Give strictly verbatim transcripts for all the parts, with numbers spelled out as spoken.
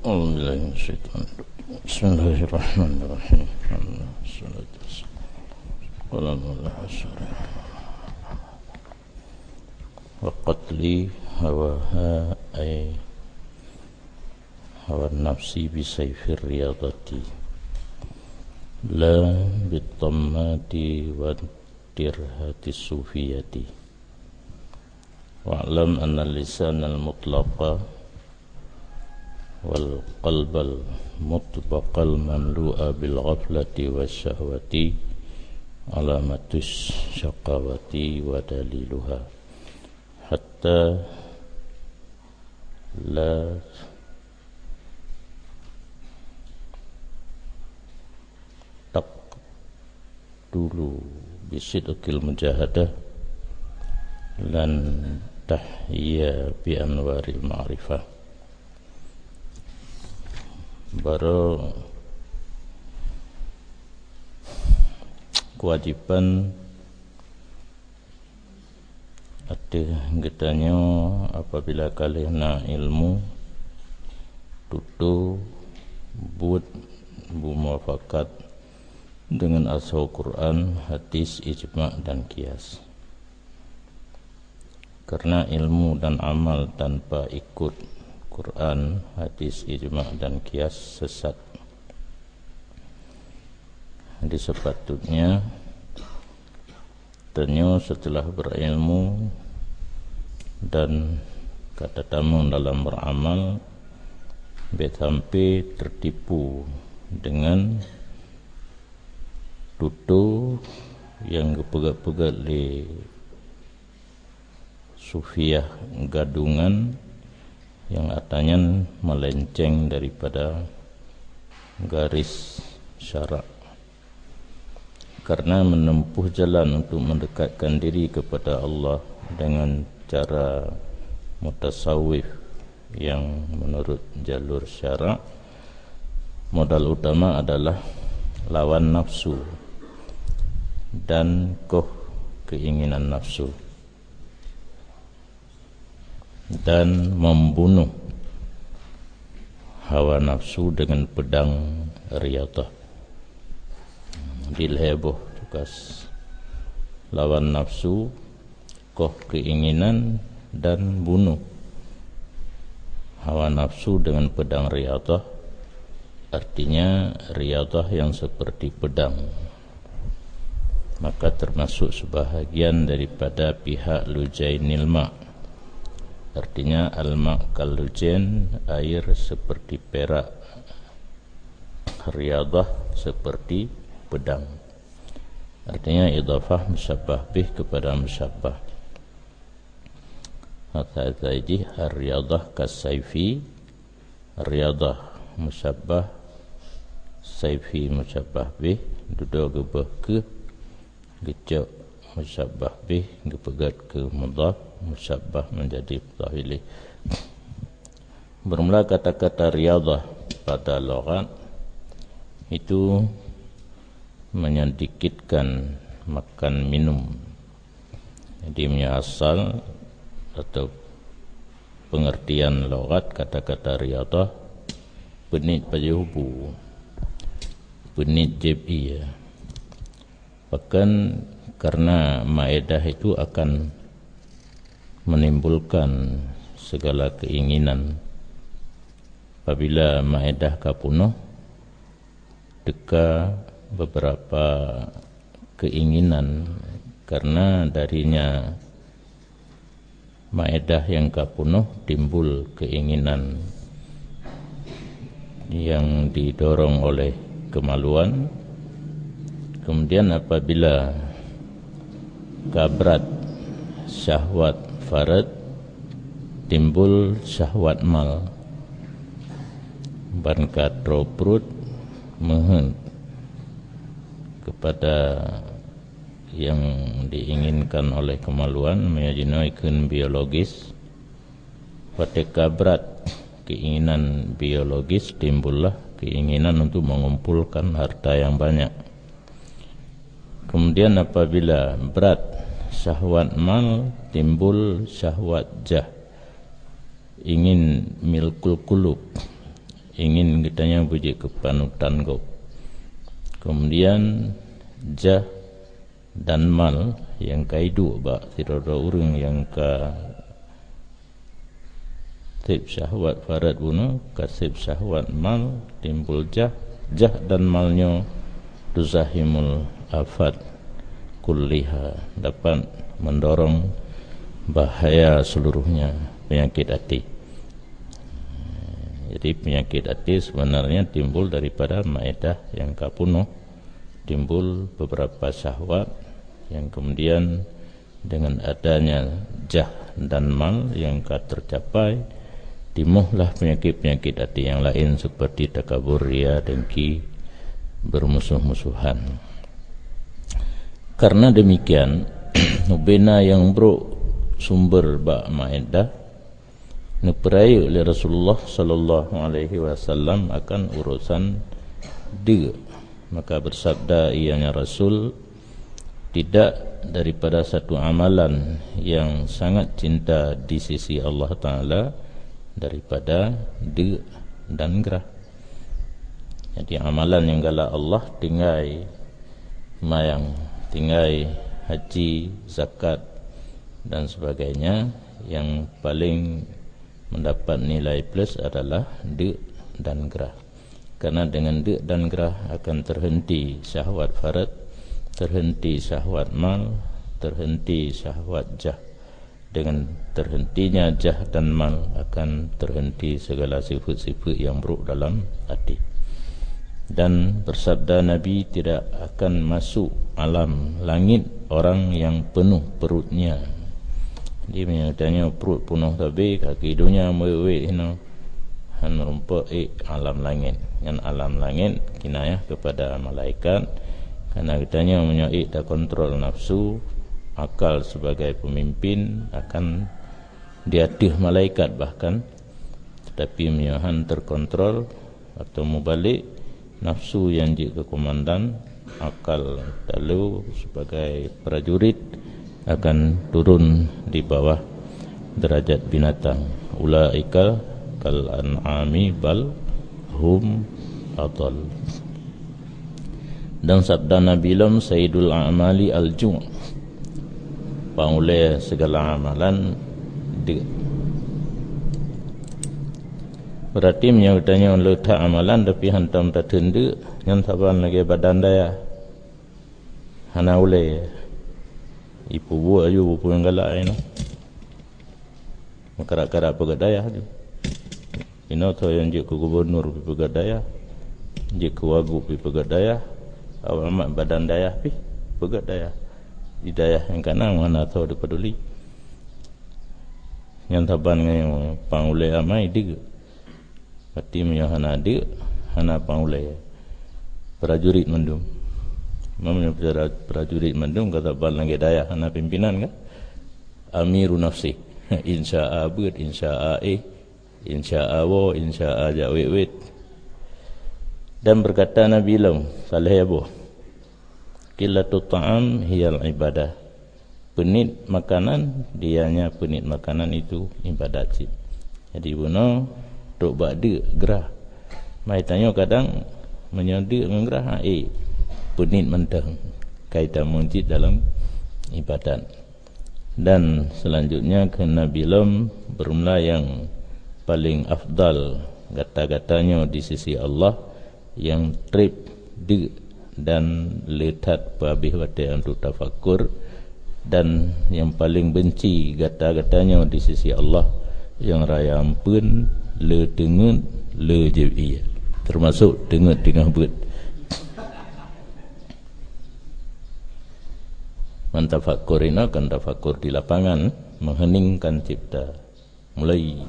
أعوذ بالله من الشيطان الرجيم. بسم الله الرحمن الرحيم. الحمد لله والصلاة والسلام على رسول الله. وقتل هواها أي هوى النفس بسيف الرياضة لا بالطمة والترهة الصوفية. واعلم أن اللسان المطلق والقلب المطبق المملوء بالغفلة والشهوة علامة الشقاوة ودليلها حتى لا تقتل بصدق المجاهدة لن تحيا بأنوار المعرفة. Baroe keuwajiban ateueh geutanyoe apabila ka lheueh na ilmu, tutoe buet beumufakat deungon asoe Quran, hadis, ijma' dan qiyas. Karena ilmu dan amal tanpa ikut Quran, hadis, ijma' dan qiyas sesat. Jadi sepatutnya tanyoe setelah berilmu dan ka tatamong dalam beramal, bèk sampai tertipu dengan tutoe nyang geupeugèt-peugèt lé sufiah gadungan nyang atra nyan melenceng daripada garis syarak. Karena menempuh jalan untuk mendekatkan diri kepada Allah dengan cara mutasawif yang menurut jalur syarak, modal utama adalah lawan nafsu dan koh keinginan nafsu, dan membunuh hawa nafsu dengan pedang riyadah. Di lhèe boh tugas: lawan nafsu, koh keinginan, dan bunuh hawa nafsu dengan pedang riyadah, artinya riyadah yang seperti pedang, maka termasuk sebahagian daripada pihak lujainil ma'. Artinya, al-ma' kal lujain, air seperti perak, riyadah seperti pedang. Artinya, idhafah musyabbah bih kepada musyabbah. Maka saja jih ar-riyadah kasaifi, riyadah musyabbah, saifi musyabbah bih, dudoe geubeuh keu, geucok musyabbah bih, geupeugèt keu mudhaf, musyabbah menjadi mudhaf ilaih. Bermula kata-kata riyadah pada lughat itu menyedikitkan makan minum. Jadi, meunyoe asal atau pengertian lughat kata-kata riyadah, peuniet pajoh bu, peuniet jieb ié. Bahkan karena maedah itu akan menimbulkan segala keinginan. Apabila maedah ka peunoh, teuka beberapa keinginan, karena darinya maedah nyang ka peunoh timbul keinginan yang didorong oleh kemaluan. Kemudian apabila ka brat syahwat farad, timbul syahwat mal, ban ka troe pruet meuheuet kepada yang diinginkan oleh kemaluan, meunyoe jinoe ikheun biologis. Watèe ka brat keinginan biologis, timbullah keinginan untuk mengumpulkan harta yang banyak. Kemudian apabila brat syahwat mal, timbul syahwat jah, ingin milkul kulub, ingin geutanyoe beujeuet keu panutan gob. Kemudian jah dan mal nyang ka iduek bak sidroe-droe ureuëng nyang ka seb syahwat farad bunoe, ka seb syahwat mal, timbul jah, jah dan mal nyoe tuzahimul afat kulliha, dapat mendorong bahaya seluruhnya penyakit hati. Jadi penyakit hati sebenarnya timbul daripada maedah yang ka punoh, timbul beberapa syahwat yang kemudian dengan adanya jah dan mal yang ka tercapai, timbullah penyakit-penyakit hati yang lain seperti takabur, ria, dengki, bermusuh-musuhan. Karena demikian, ubena yang brok sumber bak maedah, neupeurayeuk lé Rasulullah sallallahu alaihi wasallam akan urusan deuk. Maka bersabda ianya Rasul, "Tidak daripada satu amalan yang sangat cinta di sisi Allah Taala daripada deuk dan grah." Jadi amalan nyang galak Allah tinggai mayang, tinggai haji, zakat dan sebagainya, yang paling mendapat nilai plus adalah deuk dan grah. Karena dengan deuk dan grah akan terhenti syahwat farad, terhenti syahwat mal, terhenti syahwat jah. Dengan terhentinya jah dan mal akan terhenti segala sifat-sifat yang buruk dalam hati. Dan bersabda Nabi, "Tidak akan masuk alam langit orang yang penuh perutnya." Jadi meunyoe tanyoe pruet punoh sabe, kaki donya meuwét-wét hinoe, hana rumpok ék alam langét. Nyan alam langét kinayah kepada malaikat. Karena geutanyoe meunyoe ék takontrol nafsu, akal sebagai pemimpin akan di ateueh malaikat bahkan. Tetapi meunyoe han terkontrol atau mubalek, nafsu nyang jeuet keu komandan, akal talo sebagai prajurit akan turun di bawah derajat binatang. "Ulaika kal an'ami bal hum adall." Dan sabda Nabi lom, "Sayyidul a'mali al-ju'." Pangulée segala amalan deuk. Berarti meunyoe geutanyoe le that amalan tapi hantom tatheun deuk, nyan saban lagée badan dayah. Hana ulée. Ipeubuet aju peue nyang galak inoe. Meukarat-karat peugét dayah aju. Inoe tho nyang jeuet keu gubunur pih peugét dayah, jeuet keu wagub pih peugét dayah, awak mat badan dayah pih peugét dayah. Di dayah nyang kana hana tho dipeuduli. Nyan saban ngon pangulée amai deuk. Berarti meunyoe hana deuk, hana pangulée. Prajurit mandum. Meunyoe bicara prajurit mandum, ka saban lagée dayah hana pimpinan kan? Amiru nafsi. Insya a beuet, insya a éh, insya a woe, insya a jak wét-wét. Dan berkata Nabi lom, salah saboh, "Qilatut ta'am hiyal ibadah." Peuniet makanan, dianya peuniet makanan itu ibadat cit. Jadi bunoe trok bak deuk grah. Mai tanyoe kadang meunyoe deuk ngon grah, éh, peuniet mantong. Kaitan meujid dalam ibadat. Dan selanjutnya keu Nabi lom, beureulah nyang paling afdal gata-gata nyoe di sisi Allah, nyang treb deuk dan le that peuhabéh watée untuk tafakur, dan nyang paling benci gata-gata nyoe di sisi Allah, nyang raya ampeuen, le teungeut, le jieb ie, termasuk teungeut teungoh beuet. Meutafakur inoe kan tafakur di lapangan, meuheuningkan cipta. Mulai.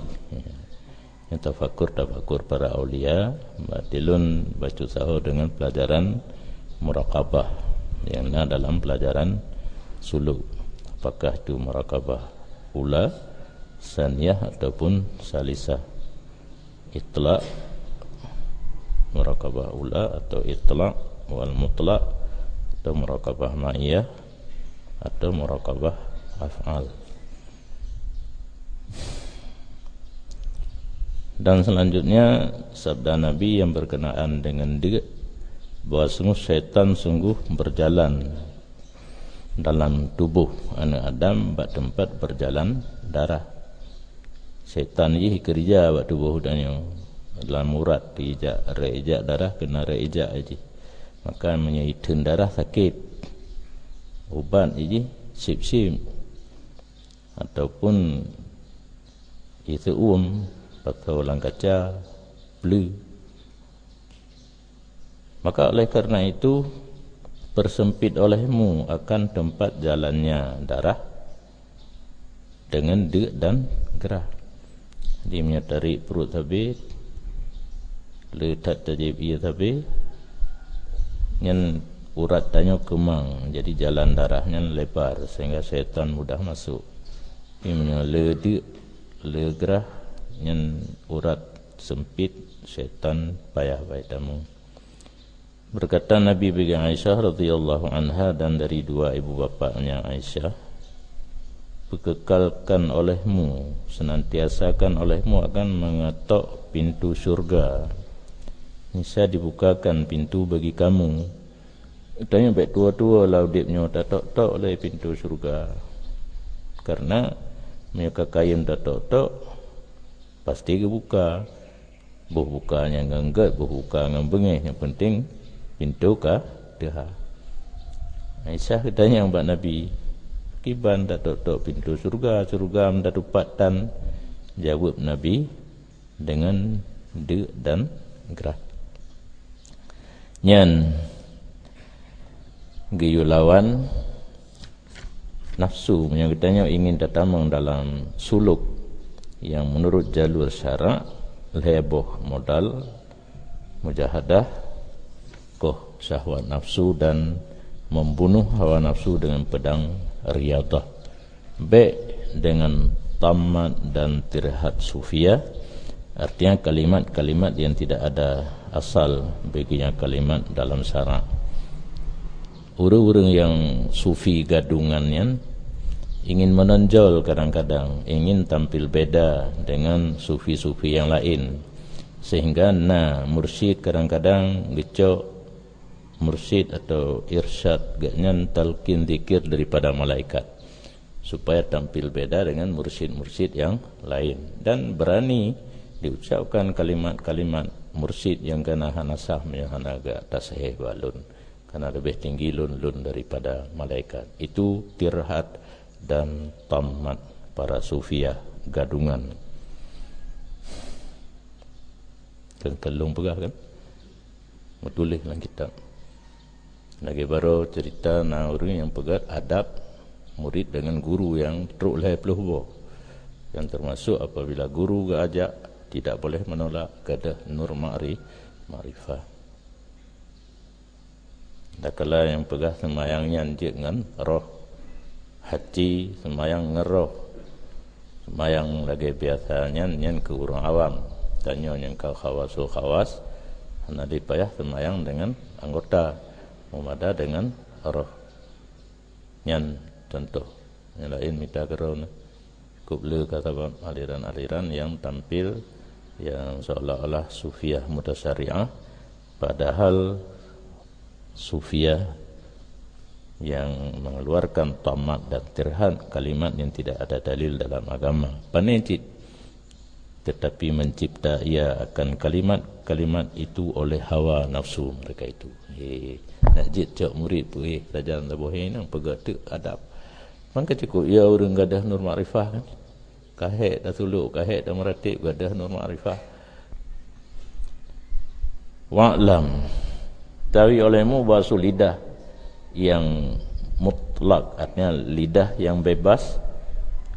Nyang tafakur, tafakur para aulia, berarti lôn bacut saho dengan pelajaran muraqabah yang na dalam pelajaran suluk. Apakah itu muraqabah ula, saniyah ataupun salisah? Itlaq, muraqabah ula atau itlaq wal mutlaq, atau muraqabah ma'iyah, atau muraqabah af'al. Dan selanjutnya, sabda Nabi yang berkenaan dengan deuk, bahwa sungguh syaitan sungguh berjalan dalam tubuh aneuk Adam bak teumpat berjalan darah. Syaitan jih keurija bak tuboh geutanyoe. Lam urat ijak, ré ijak darah keunan ré ijak jih. Maka meunyoe iteun darah sakét, ubat jih sip-sip ataupun iseu'uem, pasoe lam kaca, bleue. Maka oleh karena itu, persempit olehmu akan tempat jalannya darah dengan deuk dan grah. Jadi, meunyoe tarék pruet sabe, le that tajieb ié sabe, nyan urat tanyoe keumang, jadi jalan darah nyan lebar sehingga syaitan mudah masuk. Tapi meunyoe le deuk, le grah, nyan urat sempit, syaitan payah bak tamu. Berkata Nabi bagi Aisyah radhiyallahu anha dan dari dua ibu bapaknya Aisyah, "Pekekalkan olehmu, senantiasakan olehmu akan mengetok pintu syurga. Nisa dibukakan pintu bagi kamu." Tanyoe bèk tuwo-tuwo lam udép nyoe tatok-tok lé pintu syurga. Karena meunyoe ka kayém tatok-tok, pasti geubuka. Boh buka nyang ngon gèt, boh buka ngon beungéh, nyang penting pintoe ka teuhah. Aisyah geutanyong bak Nabi, "Kiban tatok-tok pintoe syeuruga, syeuruga meunan tupat tan?" Jaweueb Nabi, "Deungon deuk dan grah." Nyan geuyue lawan nafsu. Meunyoe geutanyoe ingin tatamong dalam suluk nyang meunurot jalur syarak, lhèe boh modal, mujahadah, koh syahwat nafsu dan membunuh hawa nafsu dengan pedang riyadhah. Bèk dengan tammat dan tirhat sufiyah, artinya kalimat-kalimat yang tidak ada asal baginya kalimat dalam syarak. Ureueng-ureueng nyang sufi gadungan nyan ingin menonjol, kadang-kadang ingin tampil beda dengan sufi-sufi nyang laén, sehingga na mursyid kadang-kadang geucok mursyid atau irsyad geuh nyan talqin zikir daripada malaikat, supaya tampil beda dengan mursyid-mursyid nyang laén dan berani diucapkan kalimat-kalimat mursyid nyang ka na hana sah, nyang hana geutasahih bak lôn. Karena leubeh tinggi lôn, lôn daripada malaikat. Itu tirhat dan tammat para sufiyah gadungan. Kan, kan lôn peugah kan? Meutuléh lam kitab. Lagèe baroe cerita na ureueng nyang peugah adab murid dengan guru nyang trok lhèe ploh boh. Yang termasuk apabila guru geuajak, tidak boleh menolak, gadôh nur ma'ri-, ma'rifah. Takala nyang peugah seumayang nyan jeuet ngon roh, hati seumayang ngon roh. Seumayang lagèe biasa nyan, nyan keu ureueng awam. Tanyoe nyang ka khawasul khawas, hana lé payah seumayang deungon anggota, meumada deungon roh. Nyan contoh. Nyang laén mita keudroe. Cukup le ka sabab aliran-aliran nyang tampil nyang seolah-olah sufiyah mutasyari'ah, padahal sufiyah yang mengeluarkan tammat dan tirhat kalimat yang tidak ada dalil dalam agama. Pane cit, tetapi mencipta ia akan kalimat-kalimat itu oleh hawa nafsu mereka itu. He, nak jeuet cok murid peuéh sajan saboh he nang peugah teuk adab. Maka cukup ia ureueng gadôh nur makrifah kan. Ka hék tasuluk, ka hék tameuratéb, gadôh nur makrifah. Wa'lam, tawi olehmu bahwa lidah yang mutlak, artinya lidah yang bebas,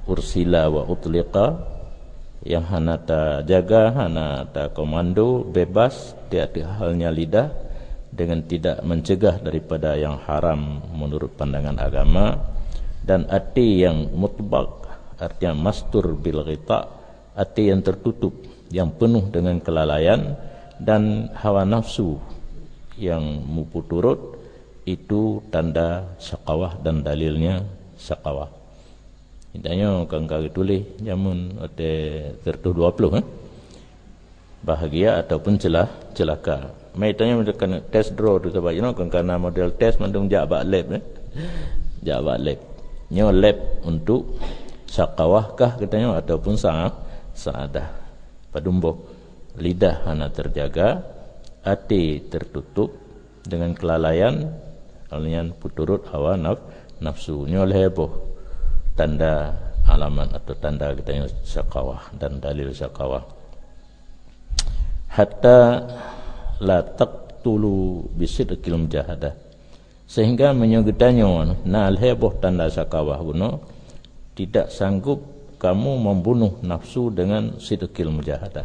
ursila wa utliqa, yang hana tajaga, hana takomando, bebas tiap-tiap halnya lidah, dengan tidak mencegah daripada yang haram menurut pandangan agama, dan ati yang mutbaq, artinya mastur bil ghita, ati yang tertutup, yang penuh dengan kelalaian dan hawa nafsu yang mupu turut, itu tanda syakawah dan dalilnya syakawah. Tanyoe kan ka geutuléh jameun watèe seratus dua puluh, eh? bahagia ataupun celah-, celaka. Mai tanyoe meutekan test draw tu, sabab inoe kan karena model test mandum jak bak lab, eh. Jak bak lab. Nyoe lab untuk syakawah kah geutanyoe ataupun sa-, saadah. Padum boh lidah hana terjaga, até tertutup dengan kelalaian, lalu nyan peuturot hawa naf-, nafsu. Nyoe lhèe boh tanda alamat atau tanda geutanyoe syakawah dan dalil syakawah. Hatta la taqtulu bisidqil mujahadah. Sehingga meunyoe geutanyoe na lhèe boh tanda syakawah bunoe, tidak sanggup kamu membunuh nafsu dengan sidqil mujahadah.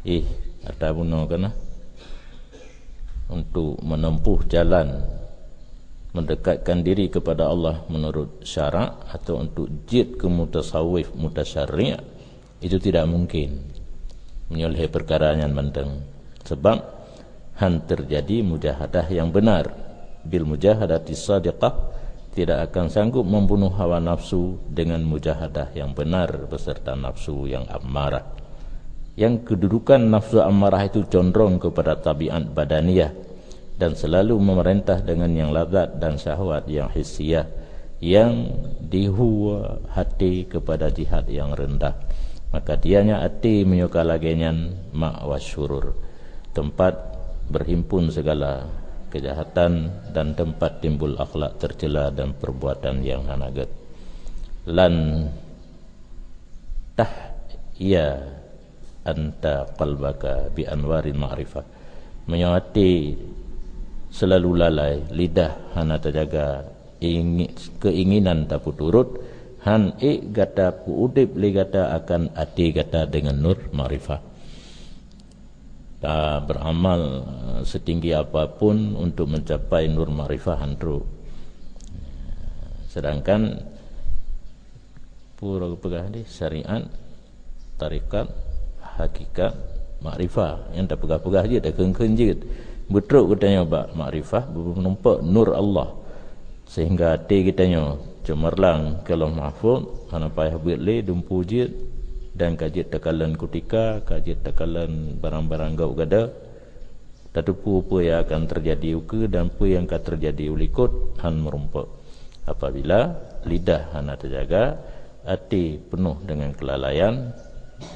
Ih, ata bunoe kana. Untuk menempuh jalan mendekatkan diri kepada Allah menurut syarak atau untuk jeuet keu mutasawif mutasyarri', itu tidak mungkin meunyoe lhèe peukara nyan mantong. Sebab han terjadi mujahadah yang benar. Bil mujahadati shadiqah, tidak akan sanggup membunuh hawa nafsu dengan mujahadah yang benar beserta nafsu yang ammarah. Yang kedudukan nafsu ammarah itu condong kepada tabiat badaniyah dan selalu memerintah dengan yang lazat dan syahwat yang hissiyah, yang dihua hati kepada jihad yang rendah. Maka dianya hati meunyoe ka lagèe nyan ma'wa syurur, tempat berhimpun segala kejahatan dan tempat timbul akhlak tercela dan perbuatan yang hana gèt. Lan tahya anta qalbaka bi anwaril ma'rifah. Meunyoe até selalu lalai, lidah hana tajaga, ingi-, keinginan tapeuturot, han ék gata peuudép lé gata akan até gata deungon nur makrifah. Ta beramal, eh, setinggi apapun untuk mencapai nur makrifah han trok. Sedangkan Peue geupeugah tadi? Syariat, tarekat, hakikat, makrifah. Nyang tapeugah-peugah jeuet, takheun-kheun jeuet. Beutrok geutanyoe bak makrifah, beumeureumpok nur Allah. Sehingga até geutanyoe ceumeurlang keu Lauh Mahfuz, hana payah beuet lé dumpeue jeuet, dan ka jeuet takalon kutika, ka jeuet takalon barang-barang gop gada. Tateupeue peue nyang akan teujadi ukeue dan peue nyang ka teujadi u likot, han meurumpok. Apabila lidah hana teujaga, até peunoh deungon keulalaian,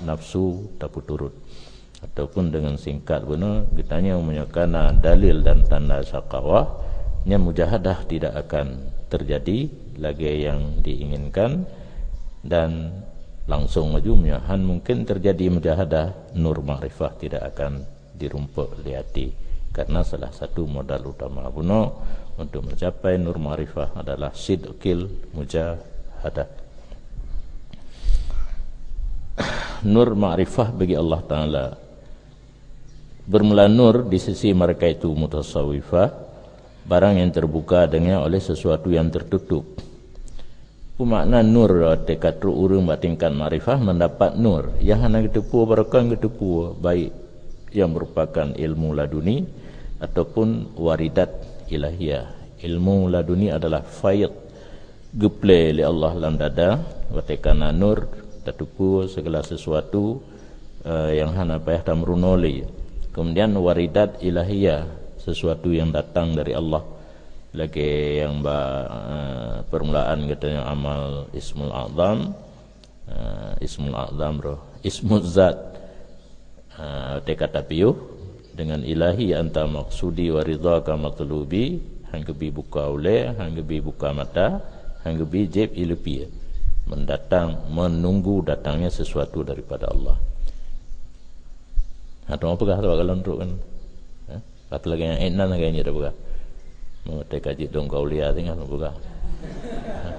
nafsu tapeuturot. Ataupun deungon singkat bunoe, geutanyoe meunyoe kana dalil dan tanda syakawah, nyan mujahadah tidak akan teujadi lagèe nyang diinginkan, dan langsong laju meunyoe han mungken teujadi mujahadah, nur makrifah tidak akan dirumpok di até. Karena salah satu modal utama bunoe untuk mencapai nur makrifah adalah sidqil mujahadah. Nur makrifah bagi Allah Ta'ala bermula nur di sisi mereka itu mutasawwifah, barang yang terbuka dengannya oleh sesuatu yang tertutup. Peue makna nur? Watèe ka trok ureueng bak tingkat makrifah mendapat nur. Nyang hana geuteupeue barokon geuteupeue, baik yang merupakan ilmu laduni ataupun waridat ilahiyah. Ilmu laduni adalah faid geuplè lé Allah lam dada, watèe kana nur tateupeue segala sesuatu, eh, nyang hana payah tameurunoe lé. Kemudian waridat ilahiyah, sesuatu yang datang dari Allah. Lagèe nyang bak, eh, permulaan geutanyoe amal Ismul A'zam, eh, Ismul A'zam roh, Ismul Zat. Eh, watèe ka tapiôh, dengan ilahi anta maqsudi wa ridhaka matlubi, han geubi buka ulèe, han geubi buka mata, han geubi jieb i leupie. Mendatang, menunggu datangnya sesuatu daripada Allah. Ha, teuma peugah tu bak galon trok kan. Ha? Kata lagèe nyan, eh, nan lagèe nyan tapeugah. Meungeutée ka jeuet dong kaulia singoh lôn peugah.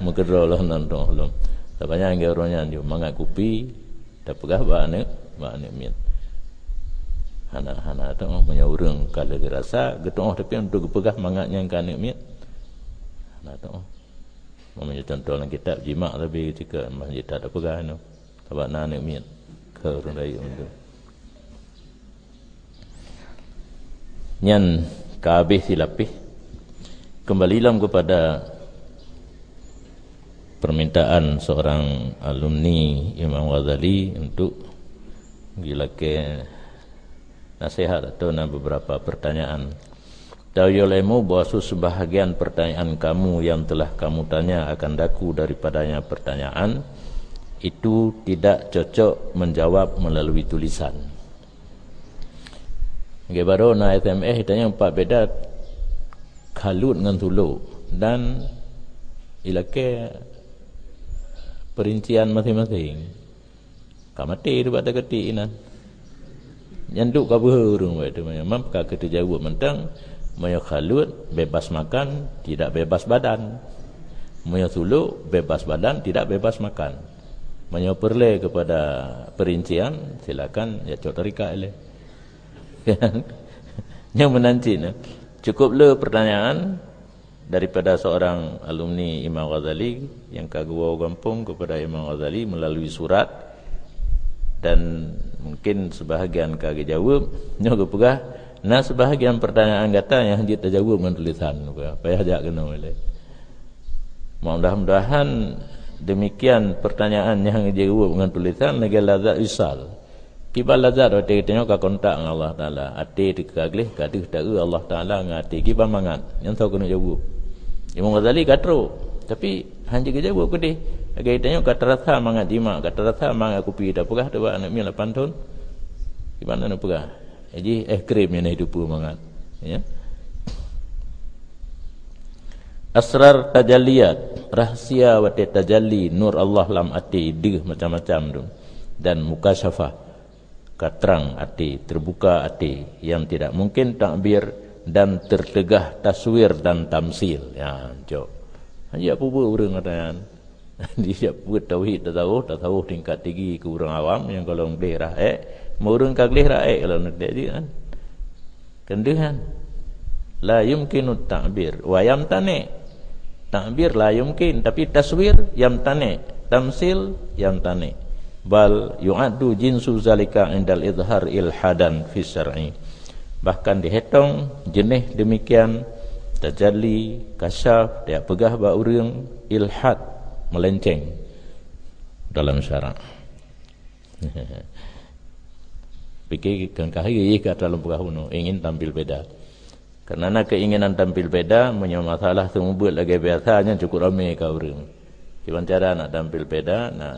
Meukeudroe lôn nan dong lom. Tabanyak lagèe ureueng nyan jeuet mangat kupi, tapeugah bak aneuk, bak aneuk miet. Hana, hana teu'oh meunyoe ureueng ka lheueh geurasa, geuteu'oh tapi untuk geupeugah mangat nyan keu aneuk miet. Hana teu'oh. Meunyoe contoh lam kitab jimak tapi cit ka masjid tak tapeugah nyoe. Sabab na aneuk miet keu ureueng rayeuk meunyoe. Nyan ka habéh silapéh. Kembali lom kepada permintaan seorang alumni Imam Ghazali untuk Gilakée nasihat atau na beberapa pertanyaan. Tauyol ilmu bahwa sebahagian pertanyaan kamu yang telah kamu tanya akan daku daripadanya pertanyaan itu tidak cocok menjawab melalui tulisan. Lagée baroe na S M S tanyong pat beda khalut ngon sulok dan ilakée perincian masing-masing. Ka maté teuh bak taketik inan. Nyan duek ka beuhe ureuëng wai teumanyong. Mam ka keuteujaweueb mantong, meunyoe khalut bebas makan, tidak bebas badan. Meunyoe sulok bebas badan, tidak bebas makan. Meunyoe peureulée keupada perincian, silakan ya cok tarikat ilée. Nyang meunan cit, eh. Cukup le pertanyaan daripada seorang alumni Imam Ghazali yang ka geuwoe gampông kepada Imam Ghazali melalui surat, dan mungkin sebahagian ka geujaweueb. Nyoe geupeugah, na sebahagian pertanyaan gata nyang jeuet tajaweueb ngon tulisan, payah jak keunoe ilée. Mudah-mudahan demikian pertanyaan nyang geujaweueb ngon tulisan lagée lazat wisal. Kiban lazat watée geutanyoe ka kontak ngon Allah Taala, até teuka gleh ka deuh taeu Allah Taala ngon até kiban mangat. Nyan soe keuneuk jaweueb? Imam Ghazali ka trok, tapi hana geujaweueb keudeh. Lagée geutanyoe ka tarasa mangat jimak, ka tarasa mangat kupi, tapeugah teuh bak aneuk miet lapan thon. Kiban aneuk peugah? Jih es krim nyang na hidup mangat. Ya. Asrar tajalliyat, rahsia watée tajalli nur Allah lam até deuh macam-macam tu. Dan mukasyafah, ka trang até, terbuka até, yang tidak mungkin takbir dan tertegah taswir dan tamsil. Ya, cok. Hanya apa buat ureuëng kata nyan? Dijak peuet tauhid tasawuf, tasawuf tingkat tinggi keu ureuëng awam nyang golom gleh rah ék, meu ureuëng ka gleh rah ék kalau neudeuk jih kan. Kendeuh kan? La yumkinu ta'bir wa yamtani. Ta'bir la yumkin, tapi taswir yamtani, tamsil yamtani. Bal yu'addu jinsu zalika indal izhar ilhadan fi syar'i. Bahkan dihetong jeuneh demikian, tajalli, kasyaf, dia peugah bak ureuëng, ilhad, melenceng dalam syarak. Pikir kan kahai ka dalam peugah bunoe, ingin tampil beda. Karena na keinginan tampil beda, meunyoe masalah seumeubeuet lagée biasa nyan cukup ramé ka ureuëng. Kiban cara nak tampil beda, nak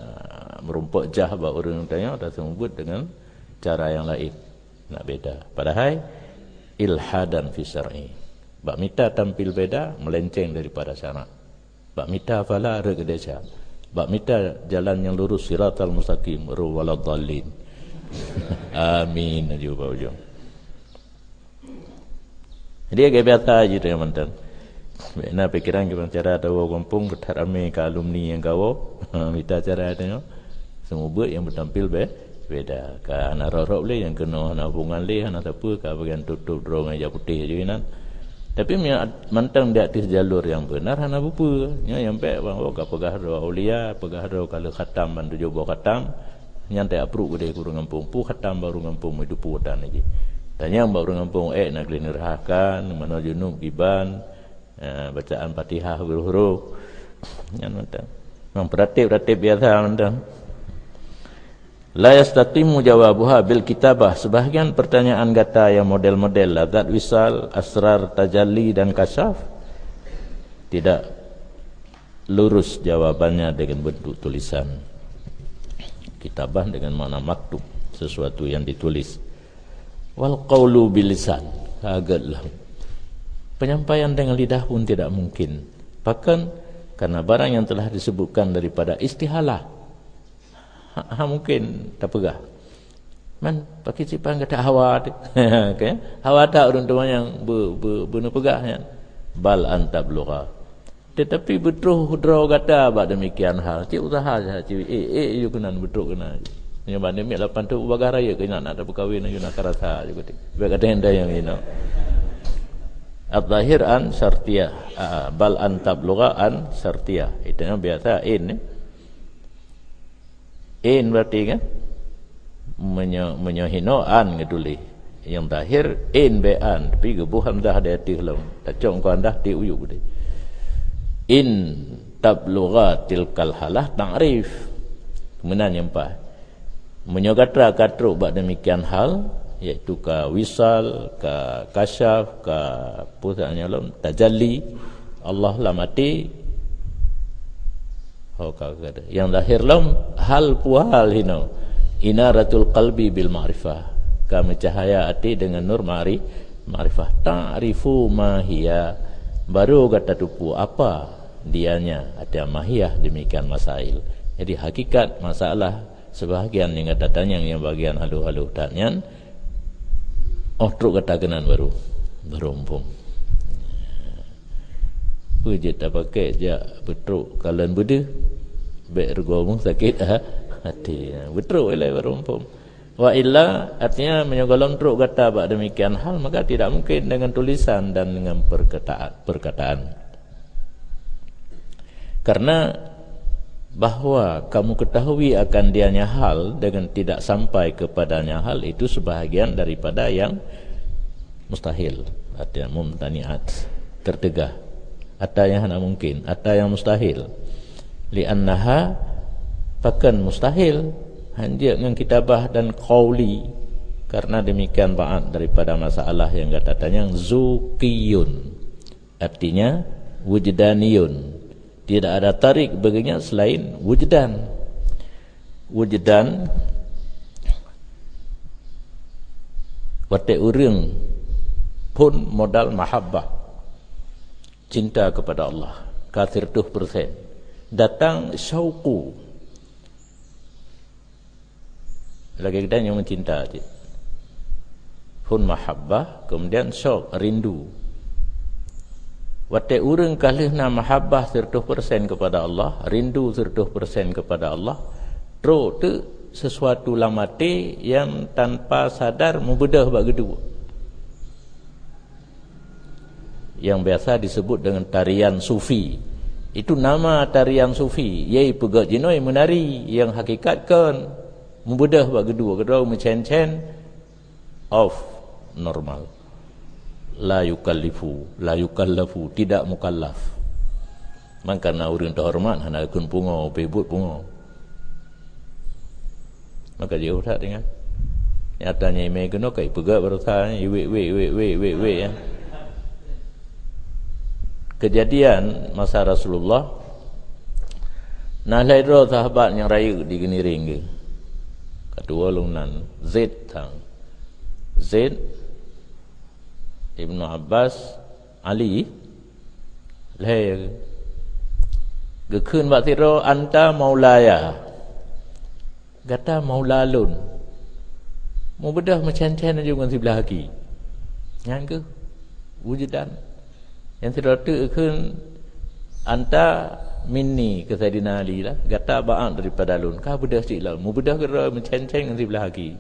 meurumpok jah bak ureuëng tanyoe, taseumeubeuet dengan cara yang lain. Nak beda. Padahai ilhadan fi syar'i. Bak mita tampil beda, melenceng daripada syarak. Bak mita phala rhot keu desya. Bak mita jalan nyang lurus siratal mustaqim, rhot waladdallin. Amin aju bak ujong. Jadi agak biasa je tu yang mantan. Bak na pikiran kita cara tawoe gampông, beuthat ramé ka alumni nyang gawoe. Ha, mita cara tu nyoe. Seumeubeuet nyang beutampil be-, beda. Ka hana rhot-rhot lé, nyang keunoe hana hubungan lé, hana sapeue, ka bagian tôp-tôp droe ngon ija putéh aju inan. Tapi meunyoe mantong di ateueh jalur nyang beunar, hana peue-peue. Nyoe nyang bék bang, oh, ka peugah droe aulia, peugah droe ka lheueh khatam ban tujoh boh khatam. Nyan teuapruek keudeh keu ureuëng gampông. Peue khatam bak ureuëng gampông, meudupeue tan jih. Tanyong bak ureuëng gampông, ék na gleh neurhah kan, manoe junub kiban, eh, bacaan Fatihah huruf-huruf. Nyan mantong. Memang peuratéb-ratéb biasa mantong. La yastaqimu jawabuha bil kitabah. Sebahagian pertanyaan gata yang model-model lazat wisal, asrar tajalli dan kasyaf tidak lurus jawabannya dengan bentuk tulisan. Kitabah dengan makna maktub, sesuatu yang ditulis. Wal qaulu bilisan, kaget lah. Penyampaian dengan lidah pun tidak mungkin. Bahkan karena barang yang telah disebutkan daripada istihalah, ha, ha mungkin tapeugah. Man, pakri sipan gata hawa teuh. Kan? Hawa that ureuëng teuma nyang be-, be-, beuneupeugah nyan. Bal an tablugha. Tetapi beutroh droe gata bak demikian hal. Cit usaha saja, cit, eh, eh, yue keunan, beutrok keunan. Nyoe bak namiet lapan tu bagah raya keunan nak tapeukawen, yue nak karasa je kutik. Bak kata nyang dayang ino. At-zahir an syartiyah. Ah, bal an tablugha an syartiyah. Itu yang biasa in, eh. In berarti kan? Menyo-, meunyoe hino an geutuléh. Nyang zahir in bék an, tapi geuboh hamzah di ateueh lom. Tacok keu hamzah di uyuek deh. In tablugha tilkal halah ta'rif. Meunan nyang paih. Meunyoe gata ka trok bak demikian hal, yaitu ka wisal, ka kasyaf, ka pusat nyoe lom, tajalli Allah lam até, ho ka, ka, nyang zahir lom hal puhal hino, inaratul qalbi bil ma'rifah, ka meucahaya até deungon nur ma'ri-, ma'rifah. Ta'rifu ma hiya, baru gata tupu apa dianya, artinya mahiyah demikian masail. Jadi hakikat masalah sebahagian nyang gata tanyong nyang bagian halôh-halôh that nyan, oh trok gata keunan baru, baru muphom. Peue jeuet tapakék jak beutrok kalon beudeuh, bék rugoe sakét ha-, até. Beutrok ilée baru muphom. Wa illa, artinya meunyoe gohlom trok gata bak demikian hal, maka tidak mungkin dengan tulisan dan dengan perkataan, perkataan. Karena bahwa kamu ketahui akan dianya hal dengan tidak sampai kepadanya hal, itu sebahagian daripada yang mustahil, artinya mumtani'at, tertegah. Ata nyang hana mungkin, ata nyang mustahil. Li'annaha, pakon mustahil, hanjeuet ngon kitabah dan qauli. Karena demikian ba'at daripada masalah nyang gata tanyong, zuqiyun, artinya wujdaniyun. Tidak ada tarik baginya selain wujdan. Wujdan, watée ureuëng phon modal mahabbah, cinta kepada Allah, ka sireutoh persen. Datang syauqu, lagée geutanyoe meucinta cit. Phon mahabbah, kemudian syauq, rindu. Watée ureuëng ka lheueh na mahabbah sireutoh persen kepada Allah, rindu sireutoh persen kepada Allah, trok teuk sesuatu lam até nyang tanpa sadar meubeudôh bak geuduek. Yang biasa disebut dengan tarian sufi. Itu nama tarian sufi, yaitu peugah jinoe meunari, yang hakikat kon meubeudôh bak geuduek, keudroe meucen-cen, off, normal. La yukallifu, la yukallafu, tidak mukallaf. Maka na ureuëng teuhoreumat hana geukheun pungo, pih buet pungo. Maka jeuet that tinggai. Nyata nyai mé keunoe kai peugah barosa, iwek, wek, wek, wek, wek, wek, ya. Kejadian masa Rasulullah, na lhée droe sahabat nyang rayeuk di Geuniréng geuh. Ka tuwoe lôn nan, Zaid sang. Zaid, Ibnu Abbas, Ali, lhée geukheun bak sidroe, "Anta maulaya." Gata maula lôn. Meubeudôh meucen-cen laju ngon siblah gaki. Nyan keuh wujdan. Nyang sidroe teuk kheun, "Anta minni," keu Saidina Ali lah, "Gata ba'at daripada lôn." Ka beudôh cit lom. Meubeudôh keudroe meucen-cen ngon siblah gaki.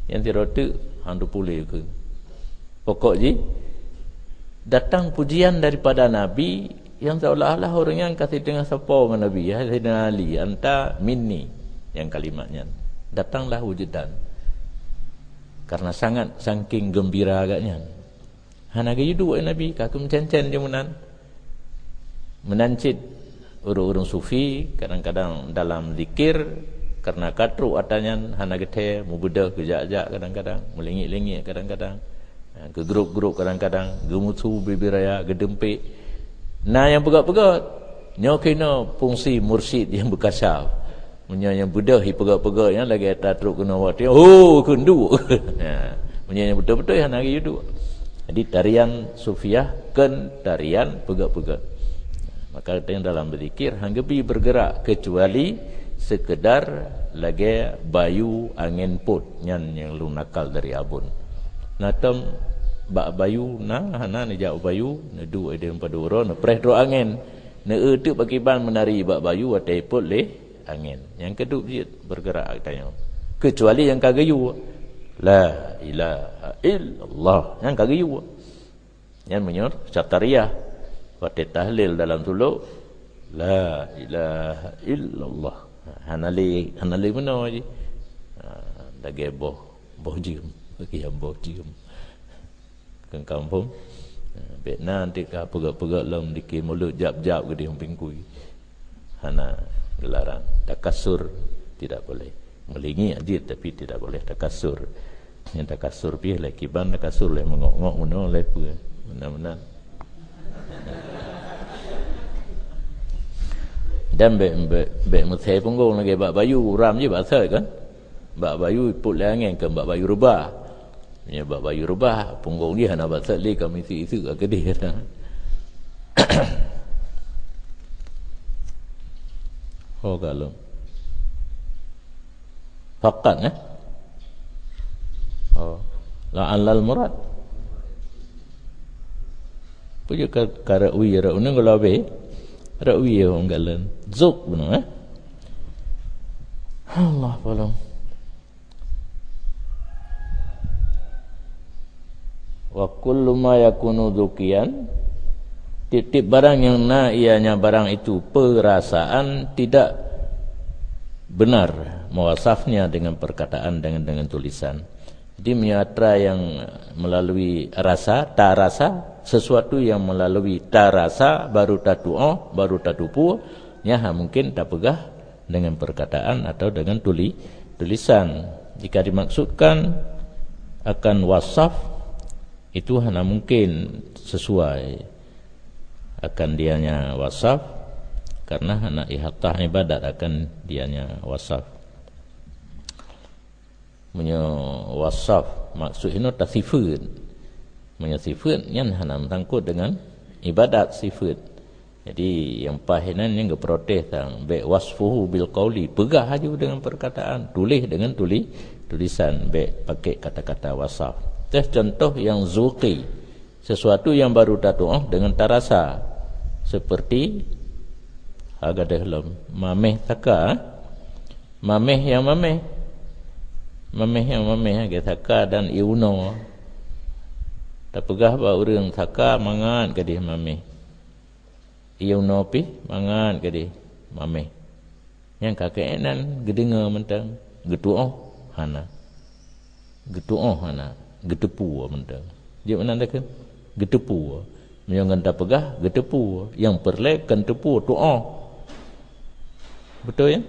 Nyang sidroe teuk han teupuléh kheun. Pokok jih, datang pujian daripada Nabi yang seolah-olah ureuëng nyan ka siteungoh sapo ngon Nabi, ya, Saidina Ali, "Anta minni," nyang kalimat nyan. Datanglah wujdan. Karena sangat, saking geumbira gobnyan. Hana geuyue duek Nabi, ka keuh meucen-cen jih meunan. Meunan cit ureuëng-ureuëng sufi, kadang-kadang dalam zikir, karena ka trok ata nyan hana geuthée, meubeudôh geujak-jak kadang-kadang, meulingik-lingik kadang-kadang, ha, geugrôp-grôp kadang-kadang, geumusu bubé raya, geudeumpék. Na nyang peugah-peugah, nyoe keunoe fungsi mursyid nyang beukasyaf. Meunyoe nyang beudôh ipeugah-peugah nyan lagée ata trok keunoe watée, "Ho, kheun duek." Ha, meunyoe nyang beutôi-beutôi hana geuyue duek. Jadi tarian sufiah kon tarian peugah-peugah. Maka teuntang dalam beuzikir han geubi bergerak kecuali sekedar lagée bayu angén pôt, nyan nyang lôn nakal dari abon. Na tom bak bayu na hana neujak u bayu, neuduek idéh padub uroe, neupreh droe angén. Neueu teuk pakriban meunari bak bayu watée ipôt lé angén. Nyang keudub jeuet bergerak geutanyoe. Kecuali nyang ka geuyue. La ilaha illallah. Nyang ka geuyue. Nyan meunyoe syatariah. Watée tahlil dalam suluk, la ilaha illallah. Hana lé, hana lé meunoe jih. Ha, lagée boh, boh jeuem. Lagée boh jeuem. Keu kampung, bék na teuka peugah-peugah lom dikir mulut jab-jab geudeh pingkui. Hana geularang. Takasur tidak boleh. Meulingik jeuet, tapi tidak boleh takasur. Nyang takasur pih lé kiban, takasur lé meungok-ngok meunoe lé peue. Meunan-meunan. Dan bèk, bèk, bèk meusé punggong lagèe bak bayu, uram jih bak sot kan. Bak bayu ipot lé angèn, kon bak bayu reubah. Meunyoe bak bayu reubah, punggong jih hana bak sot lé, ka meuiseuek-iseuek ka keudeh. Ho ka lom. Fakat, eh? Oh. La'allal murad. Peue ka, ka ra'wi, ra'wi nyan gula be. Ra'wi ya, orang galan. Zuk benar, eh? Allah, tolong. Wa kullu ma yakunu dzukiyan, tiep-tiep barang nyang na ianya barang itu peurasaan tidak benar mewasafnya dengan perkataan, dengan, dengan tulisan. Jadi, meunyoe atra nyang melalui rasa, tarasa, sesuatu yang melalui tarasa, baru tatu'oh, baru tatupue, nyan hana mungkin tapeugah dengan perkataan atau dengan tuli-, tulisan. Jika dimaksudkan akan wasaf, itu hana mungkin sesuai akan dianya wasaf, karena hana ihatah ibadat akan dianya wasaf. Meunyoe wasaf, maksud inoe tasifeut. Meunyoe sifeut, nyan hana meusangkot dengan ibadat sifeut. Jadi, nyang paih inan nyan geuprotes sang, bèk wasfuhu bil qauli, peugah laju dengan perkataan, tuléh dengan tuli-, tulisan, bèk pakai kata-kata wasaf. Teuh contoh nyang zuqi, sesuatu yang baru tatu'oh dengan tarasa, seperti, ha, gadôh lom, maméh saka, eh? Maméh nyang maméh. Maméh nyang maméh, lagèe saka dan ié unoe. Tapeugah bak ureueng saka mangat gadih maméh. Ié unoe pih mangat gadih maméh. Nyang ka keunan geudeungoe mantong, geutu'oh hana. Geutu'oh hana, geuteupue mantong. Jeuet meunan takheun? Geuteupue. Meunyoe ngon tapeugah, geuteupue. Nyang peureulèe kon teupue, tu'oh. Beutôi, ya?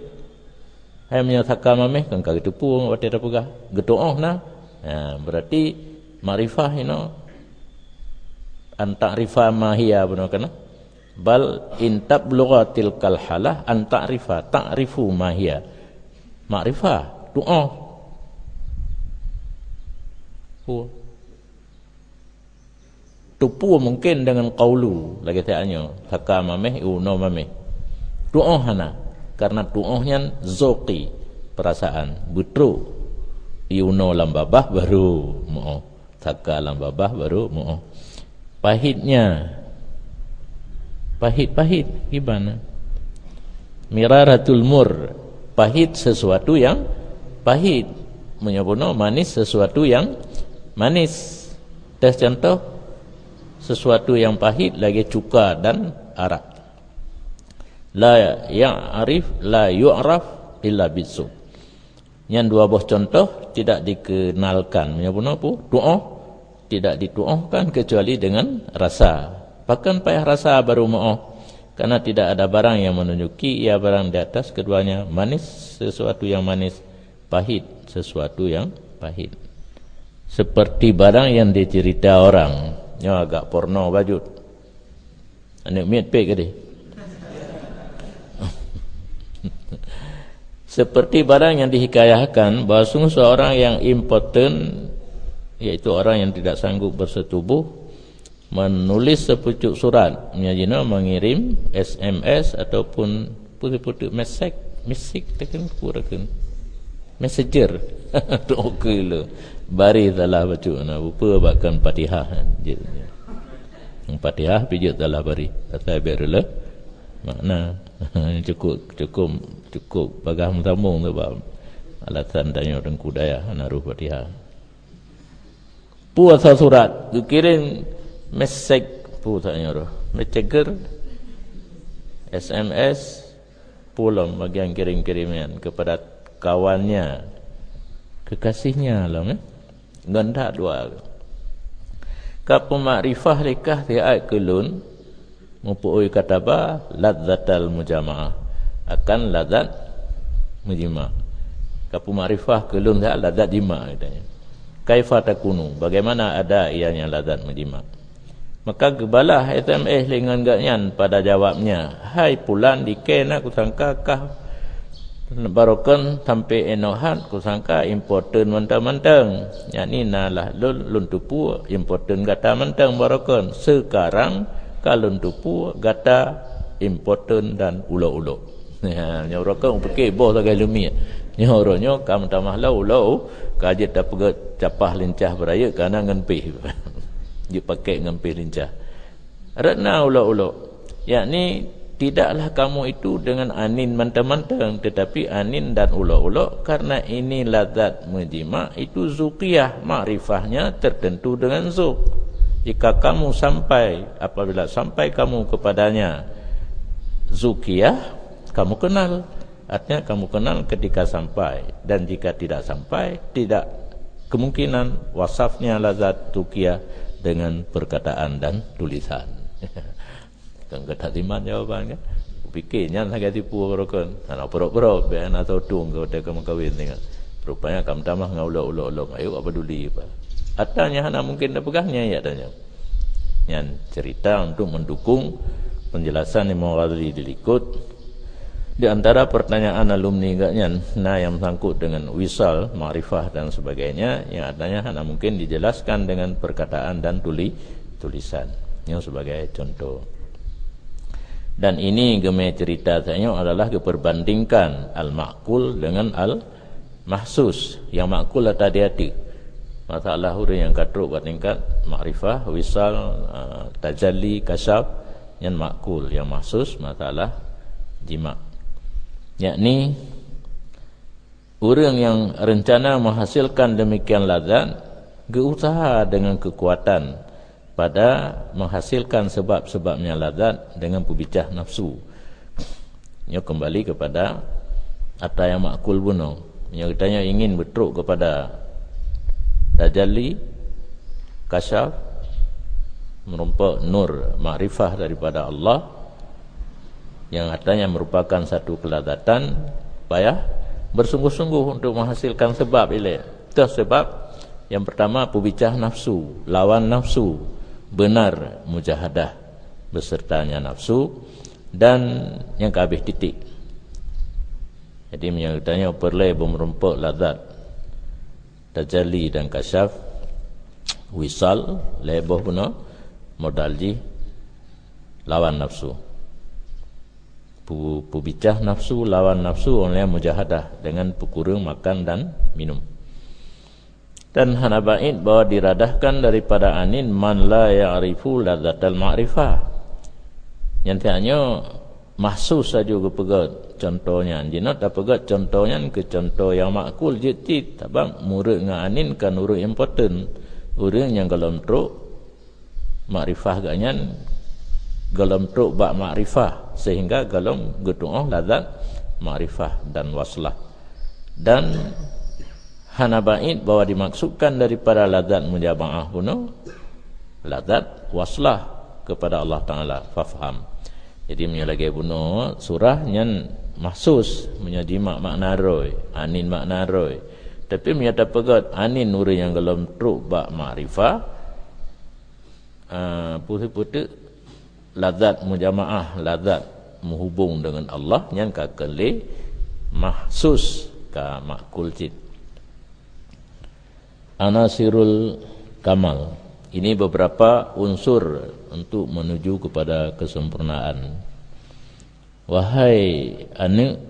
Hai meunyoe saka maméh, kon ka geuteupue watèe tapeugah. Geutu'oh na. Ha, berarti makrifah inoe an ta'rifa ma hiya bunoe kana. Bal in tablugha tilkal halah an ta'rifa, ta'rifu ma hiya. Makrifah, tu'oh. Pu-, teupue mungkin dengan qaulu, lagèe tanyoe, saka maméh, ié unoe maméh. Tu'oh hana, karena tu'oh nyan zuqi, perasaan, beutrok. Ié unoe lam babah baru meu'oh. Saka lam babah baru meu'oh. Pahitnya. Pahit-pahit, gimana? Miraratul mur. Pahit sesuatu yang pahit. Meunyoe bunoe manis sesuatu yang manis. Teuh contoh, sesuatu yang pahit lagèe cuka dan arak. La ya'rif, la yu'raf illa bidzuk. Nyan dua boh contoh tidak dikenalkan. Meunyoe bunoe pu-, tu'oh tidak ditu'ohkan kecuali dengan rasa. Pakon payah rasa baru meu'oh? Karena tidak ada barang yang menunjuki ia barang di atas keduanya. Manis sesuatu yang manis, pahit sesuatu yang pahit. Seperti barang yang dicerita orang. Nyoe agak porno bacut. Aneuk miet pek gadih. Seperti barang yang dihikayahkan bahwa sungguh seorang yang impoten, yaitu orang yang tidak sanggup bersetubuh, menulis sepucuk surat, meunyoe jinoe mengirim S M S ataupun putéh-putéh mesej, mesej takheun, peue takheun. Messenger. Tok keu le. Bari salah bacut na, bupeue bak kon Fatihah. Jeuet. Fatihah pih jeuet salah bari. Asai bèk reuloh makna. Cukup, cukup, cukup bagah meusambong tu bak alasan tanyoe Teungku Dayah hana roh Fatihah. Peue asai surat, geukirém mesej, peue tanyoe roh. Messenger, S M S, peue lom bagian kirim-kirim nyan kepada kawannya, kekasihnya lom, eh. Ngon that dua. Ka peumakrifah lé kah siat keu lôn, mupeu'ui kataba ladzatal mujamaah, akan lazat mujima. Peue makrifah keu lôn that lazat jimak, katanya. Kaifa takunu, bagaimana ada ianya lazat meujimak? Maka geubalah S M S lé ngon gobnyan pada jawabnya, "Hai pulan, di kée na kusangka kah barokon sampoe inoe that, kusangka impoten mantong-mantong. Yakni na lah lôn, lôn tupue impoten gata mantong barokon. Seukarang ka lôn tupue gata impoten dan ulok-ulok." Ya, nyoe ureueng kan pike boh sagai leumiek. Nyoe uroe nyoe ka meutamah lom ulok, ka jeuet tapeugét capah lincah beurayeuk kana ngon pih. Jeuet pakék ngon pih lincah. Rot na ulok-ulok. Yakni, tidaklah kamu itu dengan anin mantong-mantong, tetapi anin dan ulok-ulok, karena ini lazat meujimak itu zuqiyah, makrifahnya tertentu dengan zuq. Jika kamu sampai, apabila sampai kamu kepadanya, zuqiyah, kamu kenal. Artinya, kamu kenal ketika sampai, dan jika tidak sampai, tidak kemungkinan wasafnya lazat zuqiyah dengan perkataan dan tulisan. Kan gata siman jawaban kan? Kupike nyan lagée tipu barokon. Hana purok-purok, biar hana tahu tung ke watée ka meukawen tengok. Rupanya ka meutamah ngon ulok-ulok lom. Ayo, apa duli apa? Ata nyan hana mungkin tapeugah nyan, ya, tanya. Nyan cerita untuk mendukung penjelasan Imam Ghazali di likot. Di antara pertanyaan alumni gak nyan, na yang sangkut dengan wisal, makrifah dan sebagainya, yang artinya hana mungkin dijelaskan dengan perkataan dan tuli-, tulisan. Nyoe sebagai contoh. Dan ini geumé cerita tanyoe adalah geuperbandingkan al-ma'qul dengan al-mahsus. Yang ma'qul ata di até. Masalah ureuëng nyang ka trok bak tingkat makrifah, wisal, ah, tajalli, kasyaf, nyan ma'qul. Yang mahsus masalah jimak. Yakni, ureuëng nyang rencana menghasilkan demikian lazat, geuusaha dengan kekuatan pada menghasilkan sebab-sebabnya lazat dengan peubicah nafsu. Nyoe kembali kepada ata nyang makul bunoe. Meunyoe geutanyoe ingin beutrok kepada tajalli, kasyaf, meurumpok nur makrifah daripada Allah, yang katanya merupakan satu kelazatan, payah bersungguh-sungguh untuk menghasilkan sebab ilée. Toh sebab yang pertama, peubicah nafsu, lawan nafsu, benar mujahadah besertanya nafsu, dan nyang ka habéh titik. Jadi, meunyoe geutanyoe peureulée beumeurumpok lazat, tajalli dan kasyaf, wisal, lhée boh bunoe, modal jih lawan nafsu. Pu-, peubicah nafsu lawan nafsu oleh mujahadah dengan peukureueng makan dan minum. Dan hana baét bahwa diradahkan daripada anin man la ya'rifu ladzatal ma'rifah. Nyang tanyoe mahsus sajoe geupeugét contoh nyan. Jinoe tapeugét contoh nyan keu contoh nyang makul jeuet cit, sabab murit ngon anin kan ureuëng impoten. Ureuëng nyang gohlom trok makrifah geuh nyan gohlom trok bak makrifah, sehingga gohlom geutuoh lazat makrifah dan waslah. Dan hana baét bahwa dimaksudkan daripada lazat mujamaah bunoe lazat waslah kepada Allah Taala. Fafham. Jadi, meunyoe lagée bunoe surah nyan mahsus, meunyoe jimak makna roh, anin makna roh. Tapi meunyoe tapeugét anin ureuëng nyang gohlom trok bak makrifah, ah, peue-peue teuk lazat mujamaah, lazat meuhubong deungon Allah, nyan ka keuh lé mahsus, ka makul cit. Anasirul kamal. Ini beberapa unsur untuk menuju kepada kesempurnaan. Wahai aneuëk,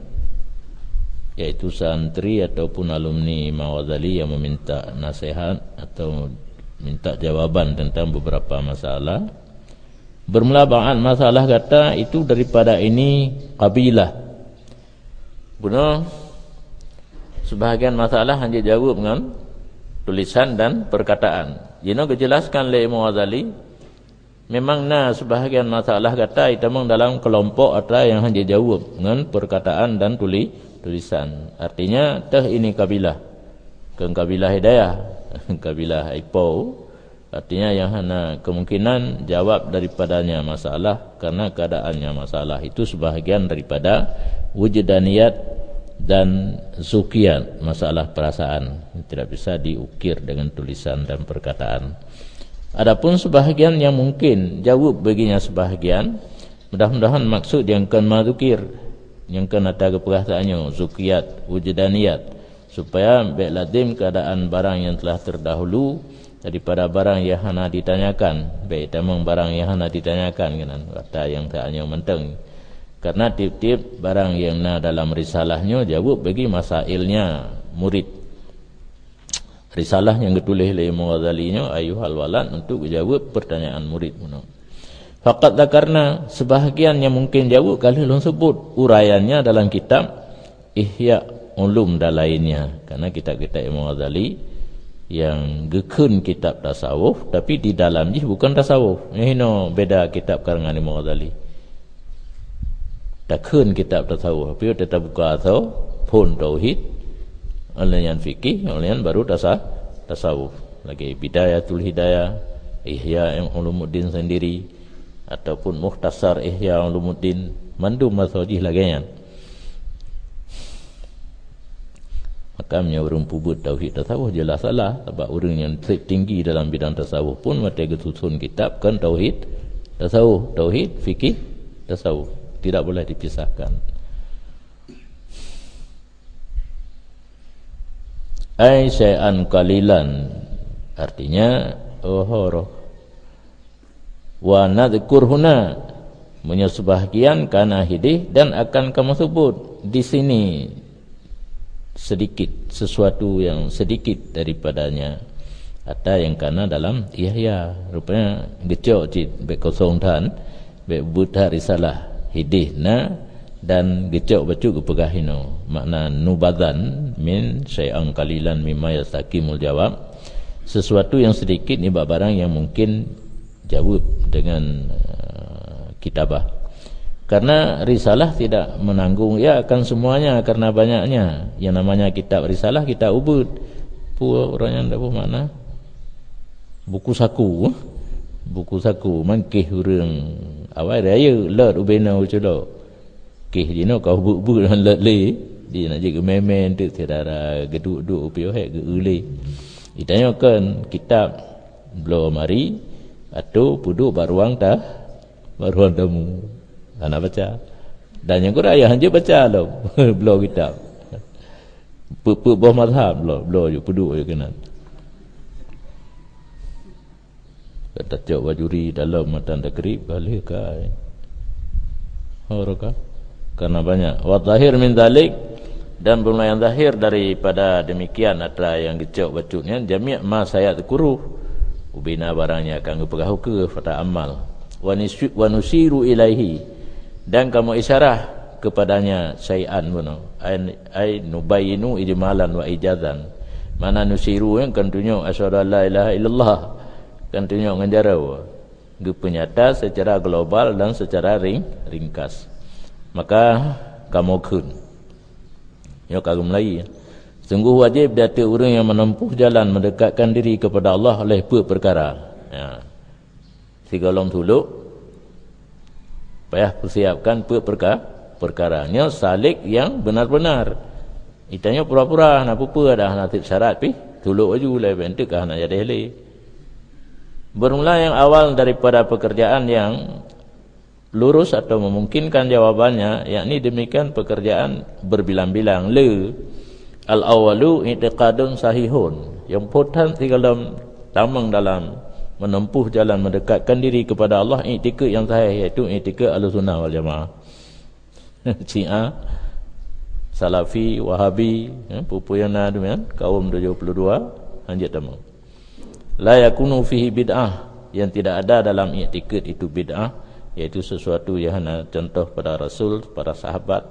yaitu santri ataupun alumni Imam Ghazali yang meminta nasihat atau minta jawaban tentang beberapa masalah, bermula ba'at masalah gata itu daripada ini qabilah. Bunoe, sebahagian masalah hana jijaweueb ngon tulisan dan perkataan. Jinoe geujelaskan lé Imam Ghazali, memang na sebahagian masalah gata itamong dalam keulompok ata nyang hana jijaweueb ngon perkataan dan tuli-, tulisan. Artinya, teuh ini qabilah. Kon qabilah hidayah, qabilah ipo. Artinya, yang hana kemungkinan jawab daripadanya masalah, karena keadaannya masalah itu sebahagian daripada wujudaniyat Dan zukiyat, masalah perasaan, tidak bisa diukir dengan tulisan dan perkataan. Adapun sebahagian yang mungkin jawab baginya sebahagian, mudah-mudahan maksud nyang kon mazukir, nyang kon ata geupeugah tanyoe, zukiyat, wujdaniyat, supaya bék lazim keadaan barang yang telah terdahulu daripada barang yang hana ditanyakan, bék tamong barang yang hana ditanyakan keunan, ata nyang tanyoe mantong. Karena tiep-tiep barang nyang na dalam risalah nyoe jaweueb bagi masailnya murid. Risalah nyang geutuléh lé Imam Ghazali nyoe, Ayyuhal Walad, untuk geujaweueb pertanyaan murid bunoe. Faqad dzakarna, sebahagian nyang mungkin jaweueb ka lheueh lôn sebut uraiannya dalam kitab Ihya Ulum dan lainnya. Karena kitab-kitab Imam Ghazali nyang geukheun kitab tasawuf, tapi di dalam jih bukan tasawuf. Nyoe hinoe beda kitab karangan Imam Ghazali. Takheun kitab tasawuf, tapi watée tabuka asoe, phon tauhid, óh lheueh nyan fikih, óh lheueh nyan baru tasa-, tasawuf. Lagée Bidayatul Hidayah, Ihya Ulumuddin sendiri, ataupun Mukhtasar Ihya Ulumuddin, mandum asoe jih lagée nyan. Maka meunyoe ureuëng peubuet tauhid tasawuf jeulaih salah, sabab ureuëng nyang treb tinggi dalam bidang tasawuf pun watée geususun kitab kon tauhid tasawuf, tauhid fikih tasawuf, tidak boleh dipisahkan. Ai syai'an qalilan, artinya, oh, roh. Wa nadzkur huna, meunyoe sebahagian kana hidih dan akan kamoe sebut di sini sedikit, sesuatu yang sedikit daripadanya, ata nyang kana dalam Ihya. Rupanya geucok cit, bék kosong that, bék buet that risalah. Hidih na dan geucok bacut geupeugah hinoe. Makna nubadzan min syai'an qalilan mimma yastaqimul jawab, sesuatu yang sedikit nibak barang yang mungkin jaweueb dengan, eh, kitabah. Karena risalah tidak menanggung ia akan semuanya karena banyaknya. Yang namanya kitab risalah, kitab ubeut. Peue ureuëng nyan dapeuh makna? Buku saku. Buku saku, mangkeh ureuëng awai rayeuk lôt ubena uculok. Keh jinoe ka ubeut-ubeut nyan lôt lé. Di nak jeuet geumé-mé teuk syedara geuduek-duek u piôh hék geu-eu lé. Di tanyoe kon kitab bloe mari atau peuduek bak ruang ta-, bak ruang tamu. Hana baca. Dan nyang kuraya hanjeuet baca lom bloe kitab. Peuet-peuet boh mazhab bloe, bloe ju peuduek ju keunan. Ka tacok bajuri dalam matan takrib ka lheueh kai. Ho roka. Karena banyak. Wa zahir min zalik, dan beureulah nyang zahir daripada demikian atra nyang geucok bacut nyan, jami' ma sayadzkuru, ubena barang nyang akan geupeugah ukeue, fata amal. Wa nisi-, wa nusiru ilaihi, dan kamoe isyarah kepadanya syai'an bunoe. Ai, ai nubayinu ijmalan wa ijazan. Makna nusiru nyan kan tunjuk asyhadu an la ilaha illallah. Kan tunjuk ngon jaroe, geupeunyata secara global dan secara ring-, ringkas. Maka kamoe kheun. Nyoe ka geumeulayi. Sungguh wajéb di ateueh ureuëng nyang menempuh jalan mendekatkan diri kepada Allah oleh peuet peukara. Ya. Sigohlom tulok, payah peusiapkan peuet perka-, peukara. Nyoe salik nyang beunar-beunar. Di tanyoe pura-pura hana peue-peue dah, hana tieb syarat pih tulok laju lé, bék enteuk ka hana jadeh lé. Beureulah nyang awal daripada pekerjaan nyang lurus atau memungkinkan jawabannya, yakni demikian pekerjaan berbilang-bilang. Le, al-awwalu i'tiqadun sahihun. Nyang phôn that sigohlom tamong dalam menempuh jalan mendekatkan diri kepada Allah, i'tikad nyang sahih, yaitu i'tikad Ahlussunnah wal Jamaah. Syiah, Salafi, Wahabi, ya, peue-peue nyang na demikian, kaum tujuh puluh dua, hanjeuet tamong. La yakunu fihi bid'ah, yang tidak ada dalam i'tikad itu bid'ah, yaitu sesuatu yang hana contoh pada Rasul, para sahabat,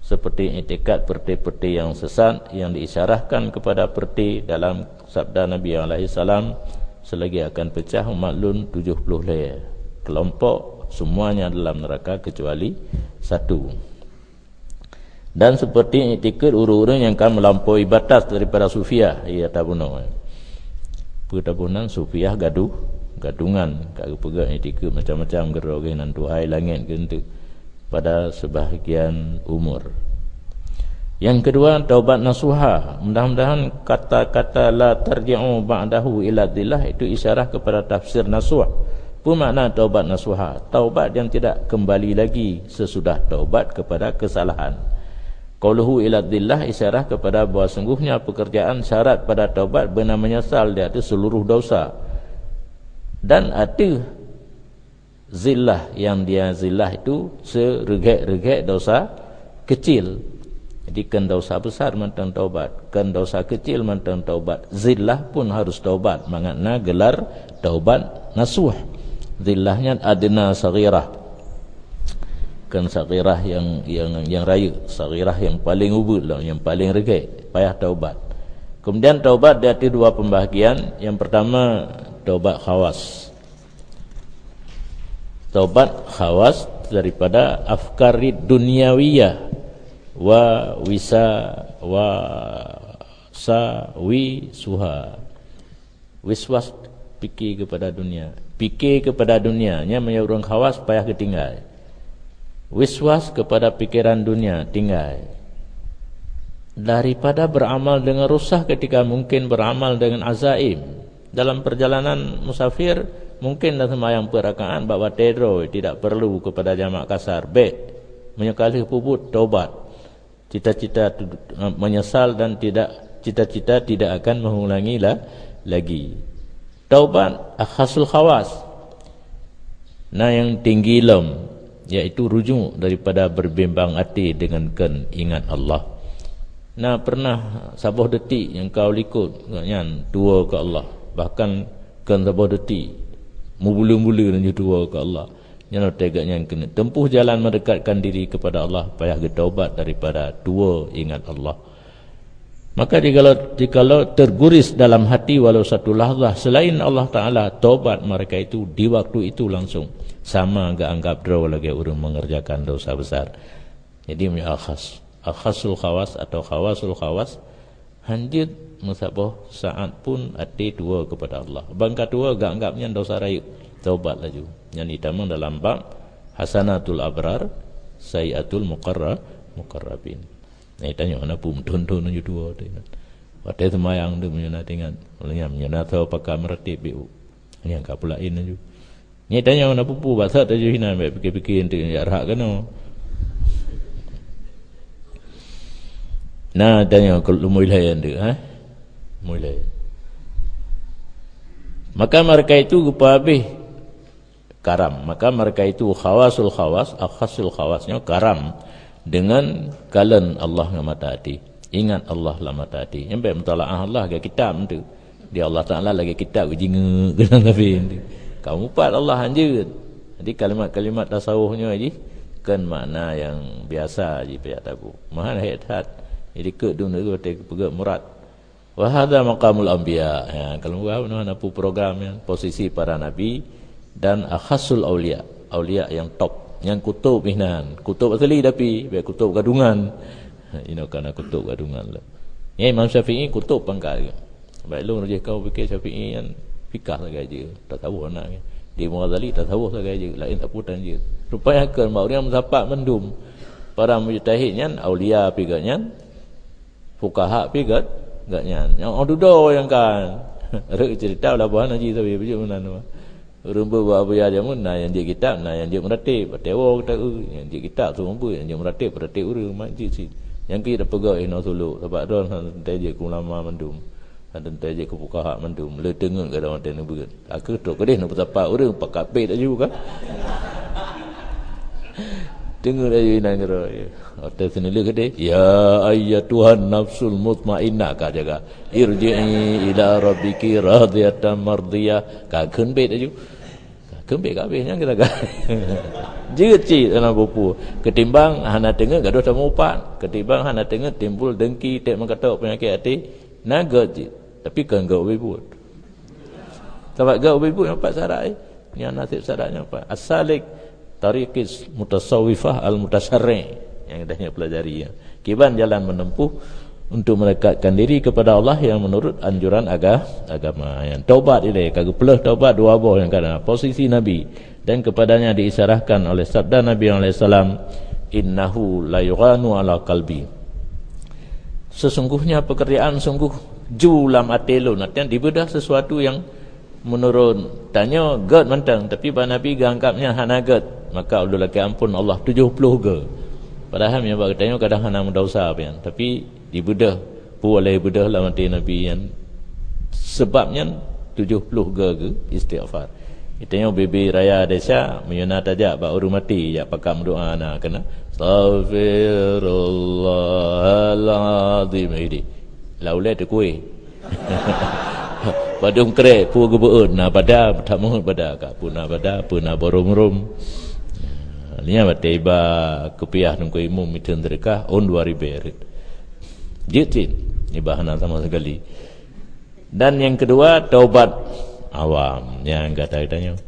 seperti i'tikad peureté-peureté yang sesat yang diisyarahkan kepada peureté dalam sabda Nabi alaihi salam, "Selagi akan pecah umat lôn tujuh puluh lhée kelompok, semuanya dalam neraka kecuali satu." Dan seperti iktikad ureuëng-ureuëng nyang ka melampaui batas daripada sufiah, iya tabunoe. Peue tabunan sufiah gaduh, gadungan, ka geupeugah iktikad macam-macam, geurogeh nan tuhai langét geunteuk pada sebahagian umur. Yang kedua, taubat nasuha. Mudah-mudahan kata-kata la tarji'u ba'dahu ila dzillah itu isyarah kepada tafsir nasuh. Apa makna taubat nasuha? Taubat yang tidak kembali lagi sesudah taubat kepada kesalahan. Qauluhu ila dzillah isyarah kepada bahwa sungguhnya pekerjaan syarat pada taubat beuna menyesal di atas seluruh dosa. Dan ateueh zillah, yang dia zillah itu seregek-regek dosa kecil. Jadi, kon dosa besar mantong taubat, kon dosa kecil mantong taubat. Zillah pun harus taubat, mangat na gelar taubat nasuh. Zillah nyan adna saghirah. Kon saghirah yang, yang, yang rayeuk, saghirah yang paling ubeut lah, yang paling regek, payah taubat. Kemudian taubat di ateueh dua pembahagian. Yang pertama, taubat khawas. Taubat khawas daripada afkarid dunyawiyah wa wisa-, wa sa-wi-suha. Wiswas, pike kepada dunia. Pike kepada dunia, nyan meunyoe ureuëng khawas payah geutinggai. Wiswas kepada pikiran dunia, tinggai. Daripada beramal dengan rusak ketika mungkin beramal dengan azaim. Dalam perjalanan musafir, mungkin dah sembahyang empat rakaat bak watée droe, tidak perlu kepada jamak kasar. Bék, meunyoe ka lheueh peubuet, taubat. Cita-cita tu, menyesal dan tidak, cita-cita tidak akan mengulangi la-, lagi. Taubat akhasul khawas. Na nyang tinggi lom, yaitu rujuk daripada berbimbang hati dengan kon ingat Allah. Na pernah saboh detik nyang ka u likot gobnyan tuwoe keu Allah, bahkan kon saboh detik, mubuleuen-buleuen laju tuwoe keu Allah. Nyan watée gobnyan keuneuk tempuh jalan mendekatkan diri kepada Allah, payah geutaubat daripada tuwoe ingat Allah. Maka jikalau, jikalau terguris dalam hati walau satu lahzah selain Allah Taala, taubat mereka itu di waktu itu langsung sama geuanggap droe lagée ureuëng mengerjakan dosa besar. Jadi, meunyoe akhas, akhasul khawas atau khawasul khawas, hanjeuet meusaboh saát pun até tuwoe kepada Allah. Ban ka tuwoe geuanggap nyan dosa rayeuk, taubat laju. Nyan itamong dalam bab hasanatul abrar, sayyiatul muqarra-, muqarrabin. Nah, tanyoe hana peue meuthon-thon laju tuwoe teuh. Watée seumayang teuh meunyoe na teuingat, meunyoe na soe pakat meuratib biu. Nyang ka peulaén laju. Nyan tanyoe na peue-peue, bak saát laju hinan, bék pike-pike eunteuk jak rhak keunoe. Na tanyoe keu leumo ilée eunteuk, ha? Leumo ilée. Maka mereka itu geupeuhabéh karam. Maka mereka itu khawasul khawas, akhasul khawas nyoe karam deungon kalon Allah ngon mata até. Ingat Allah lam mata até. Nyan bék mutalaah Allah lagée kitab tu. Di Allah Taala lagée kitab jingeuk keunan tapi tu. Kamu pat Allah hanjeuet. Jadi kalimat-kalimat tasawuf nyoe jih kon makna nyang biasa jih payah tabu. Mahan hek that. Jadi keu dunia tu watée peugah murad. Wa hadza maqamul anbiya. Ya, kalau bukan hana peue program nyan, posisi para nabi dan akhasul aulia, aulia yang top, nyang kutub inan, kutub asli tapi, bék kutub gadungan. Inoe kana kutub gadungan lom. Ya, Imam Syafi'i kutub pangkat. Baik lôn rajih kau fikir Syafi'i nyan fikah sagai jeuet, tasawuf na. Di Imam Ghazali tasawuf sagai jeuet, laén sapeue tan jeuet. Rupanya kon bak ureuëng meusapat mandum. Para mujtahid nyan aulia pi gobnyan, fukaha pi gobnyan. Nyang oh dudoe nyang kan. Rek cerita lah buhan haji sabe bujur meunan. Ureuëng beuet bak buya jameun na nyang jeuet kitab, na nyang jeuet meuratib. Batée woe gata eu, nyang jeuet kitab seumeubeuet, nyang jeuet meuratib, meuratib ureuëng mat jeuet cit. Nyang keu tapeugah inoe sulok, sabab droe hana teuntée jeuet keu ulama mandum. Hana teuntée jeuet keu fukaha mandum. Le teungeut gata watée neubeuet. Ka keuh trok keudeh neupeusapat ureuëng pakat pet laju kan. Teungeut laju inan keudroe. Watée seuneulheueh keudeh, "Ya ayyatuhan nafsul mutmainnah," ka jaga. "Irji'i ila rabbiki radiyatan mardiyah." Ka kheun bet laju. Ka kheun bet ka habéh nyan kita ka. Jeuet cit dalam buku. Ketimbang hana teungeut gadoh tameuupat. Ketimbang hana teungeut timbul dengki, tek meukatok, penyakit até. Na gét cit. Tapi kon gét ubé buet. Sabab gét ubé buet nyan pat syarat, eh. Nyan naseb syarat nyan pat. As-salik tariqis mutasawwifah al-mutasyarri'. Nyang dah nyak pelajari, ya. Kiban jalan menempuh untuk mendekatkan diri kepada Allah yang menurut anjuran aga-, agama. Yang taubat ilée, ka geupeuleueh taubat dua boh nyang kana. Posisi Nabi dan kepadanya diisyarahkan oleh sabda Nabi alaihi salam, "Innahu la yughanu ala qalbi." Sesungguhnya pekerjaan sungguh ju lam até lôn, artinya dibeudôh sesuatu yang menurut tanyoe gét mantong, tapi bak Nabi geuanggap nyan hana gét. Maka ulôn lakée amphon Allah tujoh ploh goe. Padahai meunyoe bak geutanyoe kadang hana meudesya pian, tapi dibeudôh, peue lé beudôh lam até Nabi nyan. Sebab nyan tujoh ploh goe geu istighfar. Geutanyoe bebe raya desya, meunyoe na tajak bak ureuëng maté, jak pakat meudoa na keunan, "Astaghfirullahalazim." Idi. Lau lé teukueh. Padum krek, peue geubeuet, na bada, that meuheuet bada, ka peue na bada, peue na borom-rom. Nya batée iba kupiah nungku imum miteun teureukah, on dua ribée rit. Jeuet cit, iba hana sama sekali. Dan yang kedua, taubat awam. Nyang gata tanyoe.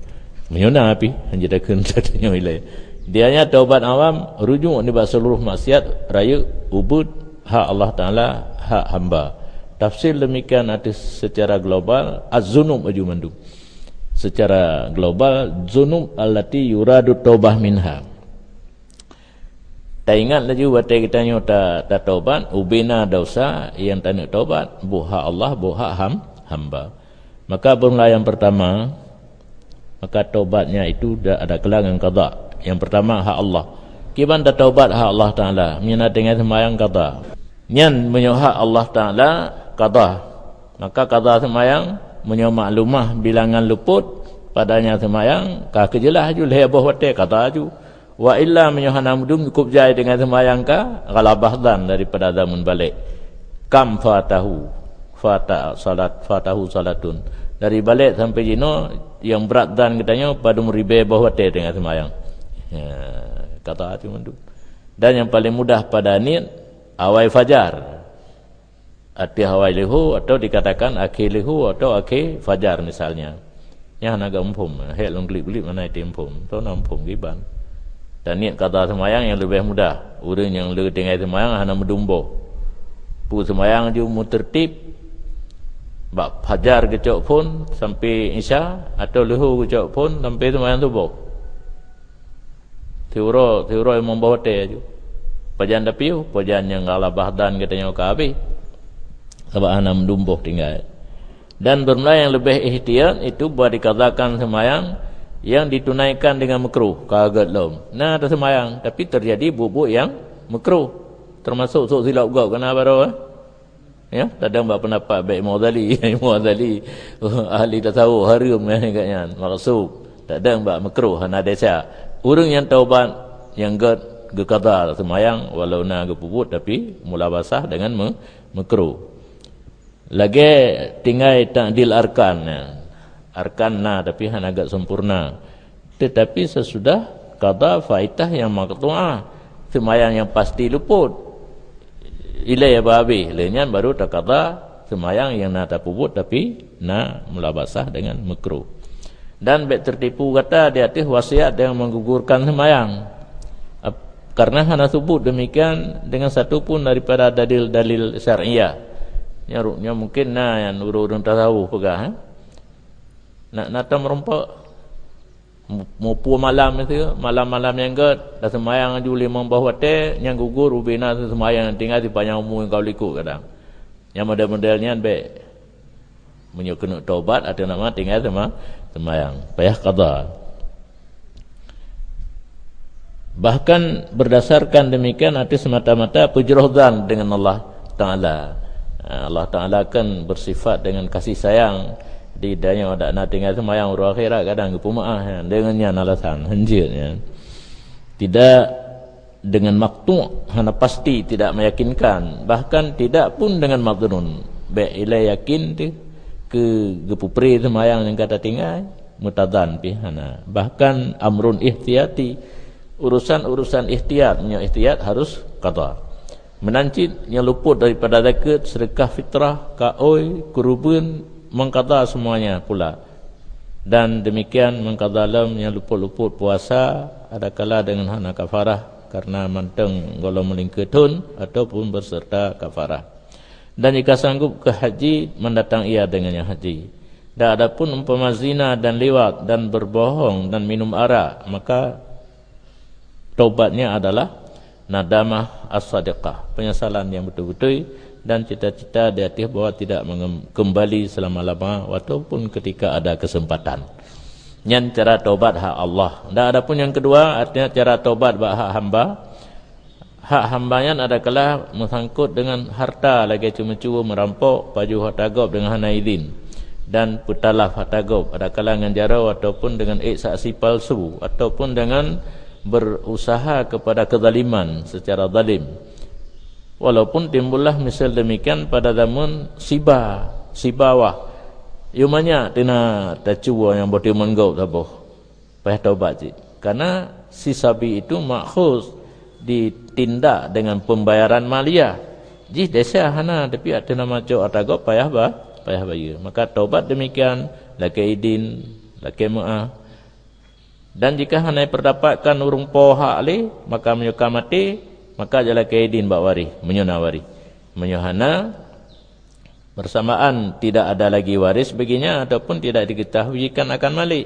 Meunyoe na pih, hanjeuet takheun tanyoe ilée. Dia nya taubat awam, rujuk nibak seluruh maksiat, rayeuk ubeuet hak Allah Taala, hak hamba. Tafsir demikian ateueh secara global, az-zunub aju mandum. Secara global, zunub allati yuradu taubah minha. Taingat laju watée geutanyoe ta-, tatobat, ubena desya nyang taneuk tobat, boh hak Allah, boh hak ham-, hamba. Maka beureulah nyang pertama, maka tobatnya itu da-, ada keulangan qada. Nyang pertama hak Allah. Kiban tatobat hak Allah Taala, meunyoe na tinggai seumayang qada. Nyan meunyoe hak Allah Taala qada. Maka qada seumayang, meunyoe maklumah bilangan luput, padanya seumayang, ka keujeulaih ju lhée boh watée qada ju. Wa illa meunyoe hana meudum cukôp jai deungon seumayang ka, ghalabah dzan daripada zaman balek. Kam fatahu, fata salat, fatahu salatun. Dari balek sampai jinoe, nyang brat dzan geutanyoe padum ribée boh watée deungon seumayang. Ya, kata hati mandum. Dan nyang paling mudah pada niet, awai fajar. Ateueh awai leuho atau dikatakan akhé leuho atau akhé fajar misalnya. Nyan hana geuphom, hék lôn glip-glip hana item phom, toh na phom giban. Dan niet qada seumayang nyang leubeh mudah. Ureuëng nyang le tinggai seumayang hana meudum boh. Peue seumayang ju meuteurtib, bak fajar geucok phon sampai isya atau leuho geucok phon sampai seumayang suboh. Siuroe, siuroe imum boh watée aju. Pajan tapiôh, pajan nyang ghalabah dzan geutanyoe ka habéh. Sabab hana meudum boh tinggai. Dan beureulah nyang leubeh ihtiyat itu bah dikazakan seumayang nyang ditunaikan deungon meukruh, ka gét lom. Na taseumayang, tapi teujadi buet-buet nyang meukruh. Teumasok sôk silop gob keunan baroe, eh. Ya, tadong bak peundapat bak Imam Ghazali. Imam Ghazali, ahli tasawuf, hareuem nyan, maksud. Tadong bak meukruh, hana desya. Ureuëng nyang taubat, nyang gét, geukaza seumayang, walau na geupeubuet, tapi mulabasah deungon me-, meukruh. Lagée tinggai ta'dil arkan, ya. Arkan na, tapi hana gét sempurna. Tetapi sesudah qada faitah nyang maqtu'ah, seumayang nyang pasti luput, ilée bah habéh, lheueh nyan baru taqada seumayang nyang na tapeubuet tapi na mulabasah deungon meukruh. Dan bék teutipu gata di ateueh wasiat deungon menggugurkan seumayang, ap-, karena hana subut demikian deungon satu pun daripada dalil-dalil syariah. Nyan ru-, nyan mungkin na nyang ureuëng-ureuëng tasawuf peugah, eh? Na, na tom meurumpok. Mu-, mupu malam itu, malam-malam nyang gét, taseumayang aju limong boh watée, nyang gugur ubena seumayang nyang tinggai sipanyang umu nyang ka likot kadang. Nyang model-model nyan bék. Meunyoe keuneuk tobat, ateueh nama tinggai seuma-, seumayang. Payah qada. Bahkan berdasarkan demikian, ateueh semata-mata peujroh dzan deungon Allah Taala. Ha, Allah Taala kan bersifat dengan kasih sayang. Di tanyoe dak na tinggai seumayang uroe akhirat kadang geupeumaáh, ha, deungon nyan alasan, hanjeuet nyan. Tidak dengan maktu', hana pasti, tidak meyakinkan, bahkan tidak pun dengan madnun. Bék ilée yakin teuh keu geupeupré seumayang nyang ka tatinggai, meutadzan pih hana. Bahkan amrun ihtiyati, urusan-urusan ihtiyat, meunyoe ihtiyat harus qada. Meunan cit nyang luput daripada zakeuet, seudeukah fitrah, kaôi, keureubeuen, mengqada semuanya pula. Dan demikian mengqada lom nyang luput-luput puasa, adakala deungon hana kafarah, karena mantong gohlom meulingkeue thon ataupun berserta kafarah. Dan jika sanggup keu haji, mendatang ia dengan nyang haji. Dan adapun umpama zina dan liwat dan berbohong dan minum arak, maka taubatnya adalah nadamah as-sadiqah, penyesalan yang betul-betul, dan cita-cita di ateueh bahwa tidak mengem-, kembali selama-lama ataupun ketika ada kesempatan. Nyan cara tobat hak Allah. Dan adapun yang kedua, artinya cara tobat bak hak hamba. Hak hamba nyan adakala meusangkot dengan harta lagée ceumeucue, meurampok, pajoh hareuta gob deungon hana idin, dan peutalaf hareuta gob adakala ngon jaroe ataupun deungon ék saksi palsu ataupun deungon berusaha kepada kezaliman secara zalim. Walaupun timbullah misal demikian pada zaman Siba, Sibawah. Yue manyak teuna tacue nyang boh timon gob saboh. Payah taubat cit. Karena si sabi itu makhus ditindak dengan pembayaran maliyah. Jih desya hana, tapi ateueh nama cok atagok payah ba-, payah bayeue. Maka taubat demikian, lakée idin, lakée meu'ah. Dan jika hana peudapatkan ureuëng po hak lé, maka meunyoe ka maté, maka jak lakée idin bak waréh, meunyoe na waréh. Meunyoe hana, bersamaan tidak ada lagi waris baginya ataupun tidak diketahuikan akan malik.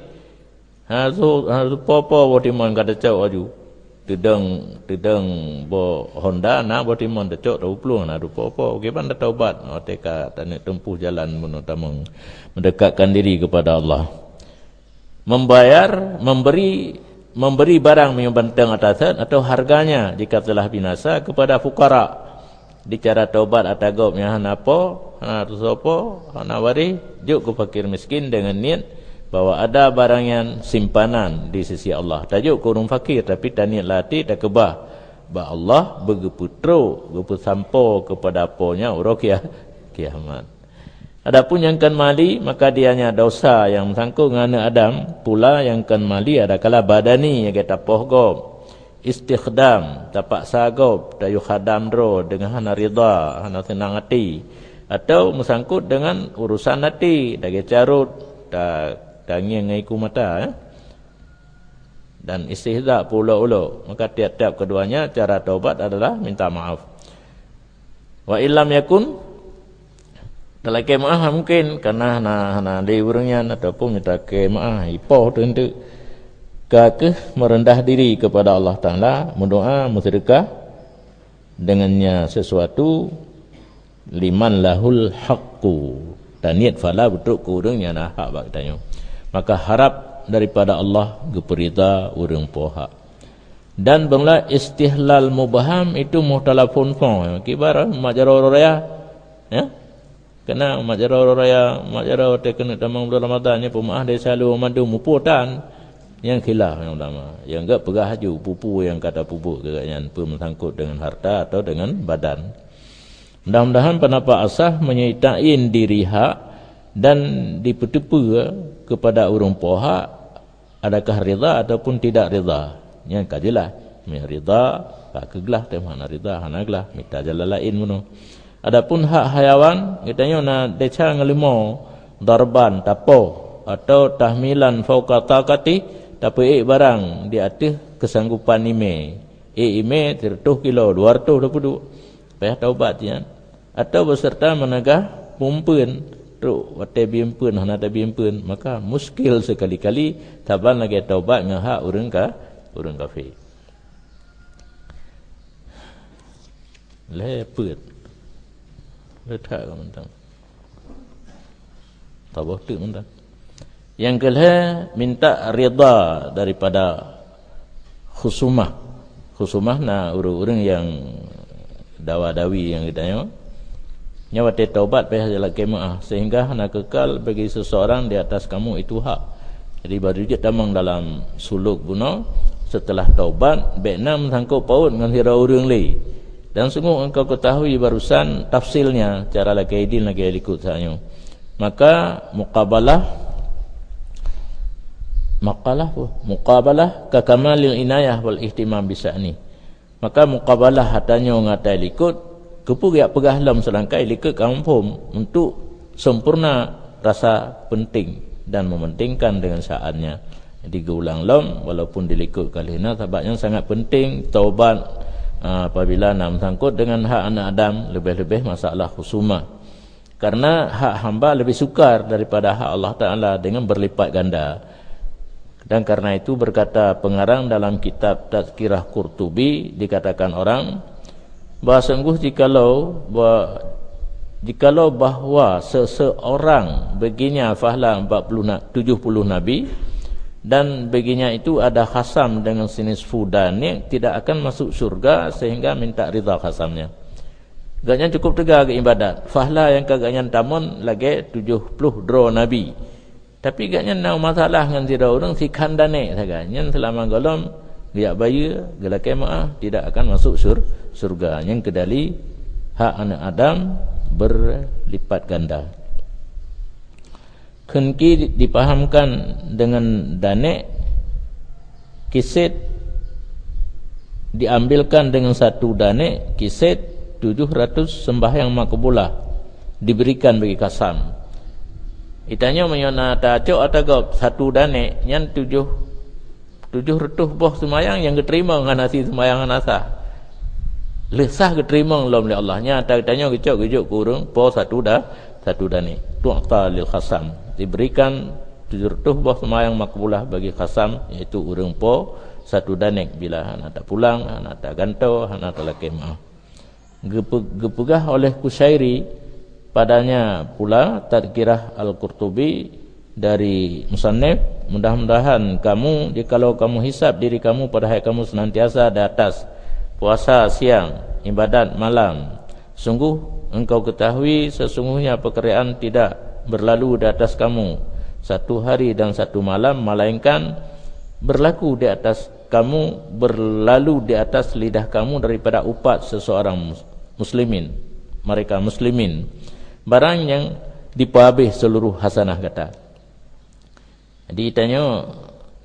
Ha, su-, ha, su po-po boh timon ka tacok laju. Teudong, teudong boh honda na boh timon tacok, taplueng na su po-po. Kiban tataubat, watée ka taneuk tempuh jalan bunoe tamong mendekatkan diri kepada Allah. Membayar, memberi, memberi barang meunyoe banteng atasan atau harganya jika telah binasa kepada fukara. Di cara taubat atagok nyang hana po, hana tusoe po, hana waréh, jok keu fakir miskin deungon niet bahwa ada barang nyan simpanan di sisi Allah. Tajok keu ureuëng fakir, tapi taniet lam até takeubah bak Allah, beugeupeutrok, geupeusampoe keupada Po nyan uroe kia-, kiamat. Adapun nyang kon mali, maka dianya dosa nyang meusangkot ngon aneuëk Adam, pula nyang kon mali adakala badani, lagée tapoh gob. Istikhdam, tapaksa gob, tayue khadam droe deungon hana ridha, hana seunang até, atau meusangkot deungon urusan até, lagée carot, ta-, tangieng ngon iku mata, eh. Dan istihza, peuulok-ulok. Maka tiap-tiap keduanya cara taubat adalah minta maaf. Wa illam yakun, talakée meu'ah mungkin, karena hana, hana lé ureuëng nyan, ataupun talakée meu'ah, ipoh teunteuk. Ka kheueh meureundah diri kepada Allah Taala, meudoá, meuseudeukah, deungon nya sesuatu liman lahul haqqu, taniet phala beutrok keu ureuëng nyang na hak bak geutanyoe. Maka harab daripada Allah geupeurida ureuëng po hak. Dan beungla istihlal mubham itu mukhtalafun fih. Kiban mak jaroe raya, ya? Karena mak jaroe raya, mak jaroe watée keuneuk tamong bulan Ramadhan nyan peumaáh dari selalu mandum mupotan. Nyang khilaf nyang ulama. Nyang gak peugah laju peue-peue nyang ka tapeubuet keu gobnyan, peue meusangkot deungon harta atau deungon badan. Mudah-mudahan pendapat asah meunyoe ta'yin diri hak dan dipeuteupeue kepada ureuëng po hak, adakah ridha ataupun tidak ridha. Nyan ka jeulaih. Meunyoe ridha, ka keu glah, teuma hana ridha, hana glah, mita jalan laén bunoe. Adapun hak hayawan, geutanyoe na desya ngon leumo, darban, tapoh, atau tahmilan fauqa taqati, tapeuék barang di ateueh keusanggopan imé. Ék imé sireutôh kilo, dua reutôh tapeuduek. Payah taubat nyan. Atau beuseurta meuneugah peumpeuen, trok watée bieumpeuen hana tabieumpeuen, maka muskil seukali-kali saban lagée taubat ngon hak ureuëng ka, ureuëng kafé. Lhée peuet. Leutak ka mantong. Taboh teuk mantong. Nyang keulhée, minta ridha daripada khusumah. Khusumah na ureuëng-ureuëng nyang dawa-dawi nyang geutanyoe. Nyoe watée taubat payah jalak keumaah, sehingga hana kekal bagi seseorang di atas kamu itu hak. Jadi, baru jeuet tamong dalam suluk bunoe, setelah taubat, bék na meusangkot paut ngon sidroe ureuëng lé. Dan sungguh engkau ketahui barusan tafsilnya, cara lakée idin lakée likot saat nyoe. Maka, muqabalah, maqalah apa? Muqabalah ka kamalil inayah wal ihtimam bi sya'ni. Maka muqabalah ata nyoe ngon ata likot, keupeue geujak peugah lom seulangkai likot ka muphom untuk sempurna rasa penting dan mementingkan dengan saatnya. Jadi geuulang lom, walaupun di likot ka lheueh na, sabab nyan sangat penting, taubat, a, apabila na meusangkot dengan hak aneuk Adam, leubeh-leubeh masalah khusumah. Karena hak hamba lebih sukar daripada hak Allah Taala dengan berlipat ganda. Dan karena itu berkata pengarang dalam kitab Tazkirah Qurtubi, dikatakan orang, bahwa sungguh jikalau bahwa Jikalau bahwa seseorang baginya fahla empat puluh na-, tujuh puluh nabi, dan baginya itu ada khasam dengan sinisfu danik, tidak akan masuk syurga sehingga minta ridha khasamnya. Gobnyan cukup teuga geuibadat. Fahla nyang ka gobnyan tamon lagée tujoh ploh droe nabi. Tapi gobnyan na masalah ngon sidroe ureuëng sikhan danek sagai. Nyan seulama gohlom geujak bayeue, geulakée meuáh, tidak akan masuk sur-, surga. Nyan keudali hak aneuëk Adam berlipat ganda. Kheun ki dipahamkan deungon danek, kiset diambilkan deungon satu danek, kiset tujoh ratus sembahyang makbulah diberikan bagi kasam. Itanyoe meunyoe na tacok ata gob satu danek, nyan tujoh tujoh reutôh boh seumayang nyang geuteurimong hana si seumayang hana sah. Lheueh sah geuteurimong lom lé Allah. Nyan ata geutanyoe geucok geujok keu ureuëng po satu da-, satu danek. Tu'ta lil khasam. Diberikan tujoh reutôh boh seumayang makbulah bagi khasam, yaitu ureuëng po satu danek bila hana tapulang, hana tagantoe, hana talakée meuáh. Geupe-, geupeugah oleh Kusyairi, padanya pula Tadhkirah Al-Qurtubi dari musannif, "Mudah-mudahan kamu, jikalau kamu hisab diri kamu padahai kamu senantiasa di atas puasa siang, ibadat malam, sungguh engkau ketahui sesungguhnya pekerjaan tidak berlalu di atas kamu satu hari dan satu malam, melainkan berlaku di atas kamu berlalu di atas lidah kamu daripada upat seseorang mus-, muslimin, mereka muslimin, barang nyang dipeuhabéh seuluruh hasanah gata." Jadi tanyoe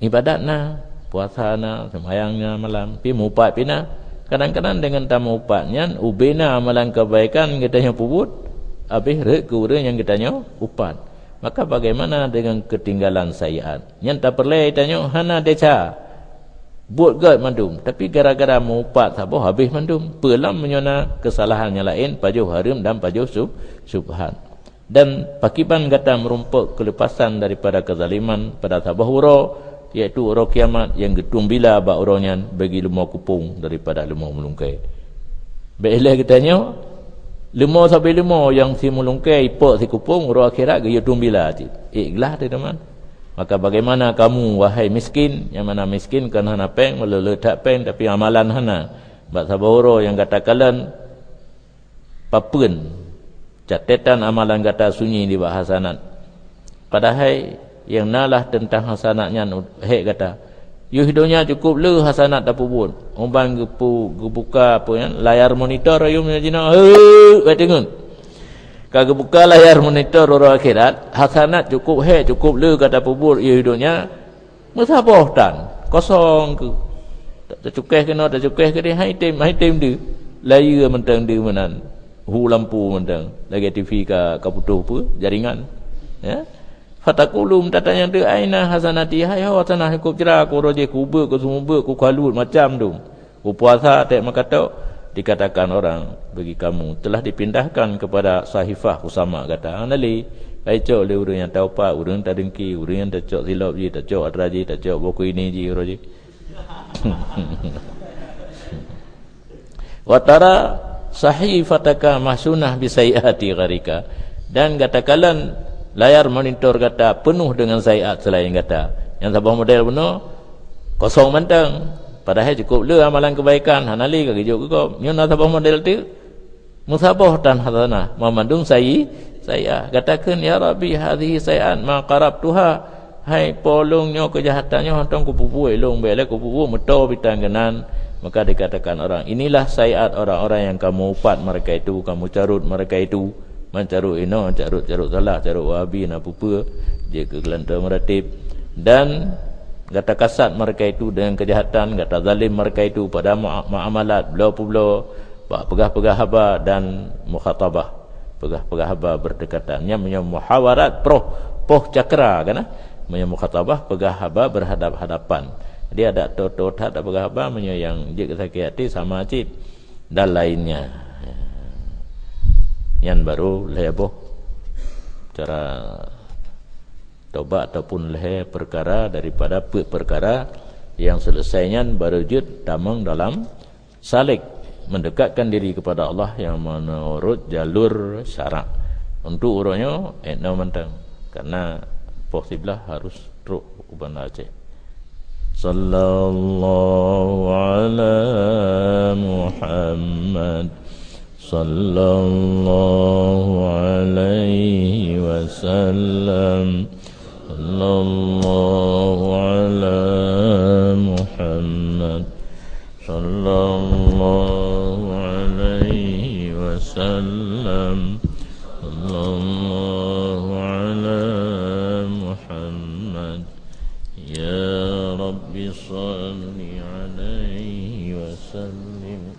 ibadat na, puasa na, seumayang na malam, pi meuupat pi na. Kadang-kadang deungon tameuupat nyan ubé na amalan keubaikan geutanyoe peubuet, habéh rhot keu ureuëng nyang geutanyoe upat. Maka bagaimana deungon keutinggalan saiat? Nyan tapeureulée tanyoe hana desya buet gét mandum, tapi gara-gara meuupat saboh habéh mandum. Peue lom meunyoe na keusalahan nyang laén, pajoh hareuem dan pajoh sub-, subhat. Dan pakiban gata meurumpok keuleupasan daripada keuzaliman pada saboh uroe, yaitu uroe kiamat nyang geutumbila bak uroe nyan bagi leumo kupông daripada leumo meulungkée. Bék ilée geutanyoe, leumo sabe leumo nyang si meulungkée ipok si kupông, uroe akhirat geuyue tumbila cit. Ikhlas teuh teuma. Maka bagaimana kamu, wahai miskin, nyang mana miskin kon hana péng, meuleuleut that péng, tapi amalan hana. Bak saboh uroe nyang gata kalon, papeuen, catetan amalan gata sunyi nibak hasanat. Padahai nyang na lah teuntang hasanat nyan hék gata. Yoh donya cukup le hasanat tapeubuet. Uban geupu-, geubuka apa nyan, layar monitor ayum nyan jinoe, "Heu, bak teungeut." Ka geubuka layar monitor uroe akhirat, hasanat cukup hék, cukup le ka tapeubuet yoh donya, meusaboh tan, kosong keuh. Tacukéh keunoe, tacukéh keudeh, hai tem, hai tem deuh. Layeue mantong deuh meunan. Hu lampu mantong. Lagée T V ka, ka putôh peue? Jaringan. Ya. Fataqulu, meutatanyong deuh, "Aina hasanati?" Hai ho hasanah nyang kub cra, ku uroe jih, ku ubeut, ku seumeubeuet, ku kalut, macam tu. Ku puasa, tét meukatok, dikatakan orang bagi kamu, "Telah dipindahkan kepada sahifah usama gata." Hana lé, ka icok lé ureuëng nyang taupat, ureuëng nyang tadengki, ureuëng nyang tacok silop jih, tacok atra jih, tacok buku ini jih uroe jih. "Wa tara sahifataka mahsunah bi sayyiati ghairika." Dan gata kalon layar monitor gata peunoh deungon saiat seulaén gata. Nyang saboh model bunoe kosong mantong. Padahai cukup le amalan keubaikan, hana lé ka geujok keu gob. Nyoe na saboh model teuk, meusaboh tan hasanah, mamandum sai-, saiat. Gata kheun, "Ya Rabbi, hadhihi saiat ma qarabtuha." "Hai Po lôn, nyoe keujahatan nyoe hántom kupeubuet lôn, bék lé kupeubuet, meuto bitan keunan." Maka dikatakan orang, "Inilah saiat orang-orang yang kamu upat mereka itu, kamu carut mereka itu." Meucarut inoe, carut, carut salah, carut Wahabi, na peue-peue, jeuet keu geulantoe meuratéb. Dan gata kasat mereka itu dengan kejahatan, gata zalim mereka itu pada mua-, muamalat, bloe peubloe, bak peugah-peugah haba dan mukhatabah, peugah-peugah haba berdekatan. Nyan meunyoe muhawarat, proh, poh cakra kan, ah? Meunyoe mukhatabah, peugah haba berhadap-hadapan. Jadi adak toe-toe that peugah haba, meunyoe nyang jeuet sakét até sama cit dan lainnya. Nyan baru lhée boh cara tobat ataupun lhée perkara daripada peuet perkara nyang selesai nyan baru jeuet tamong dalam salik. mendekatkan diri kepada Allah yang menurut jalur syarak. Untuk uroe nyoe, eh, na mantong. Karena poh siblaih harus trok u Banda Aceh. Sallallahu ala Muhammad. Sallallahu alaihi wasallam. Sallallahu ala Muhammad. Sallallahu alaihi wasallam. Sallallahu ala Muhammad. Ya Rabbi, salli alaihi wasallim.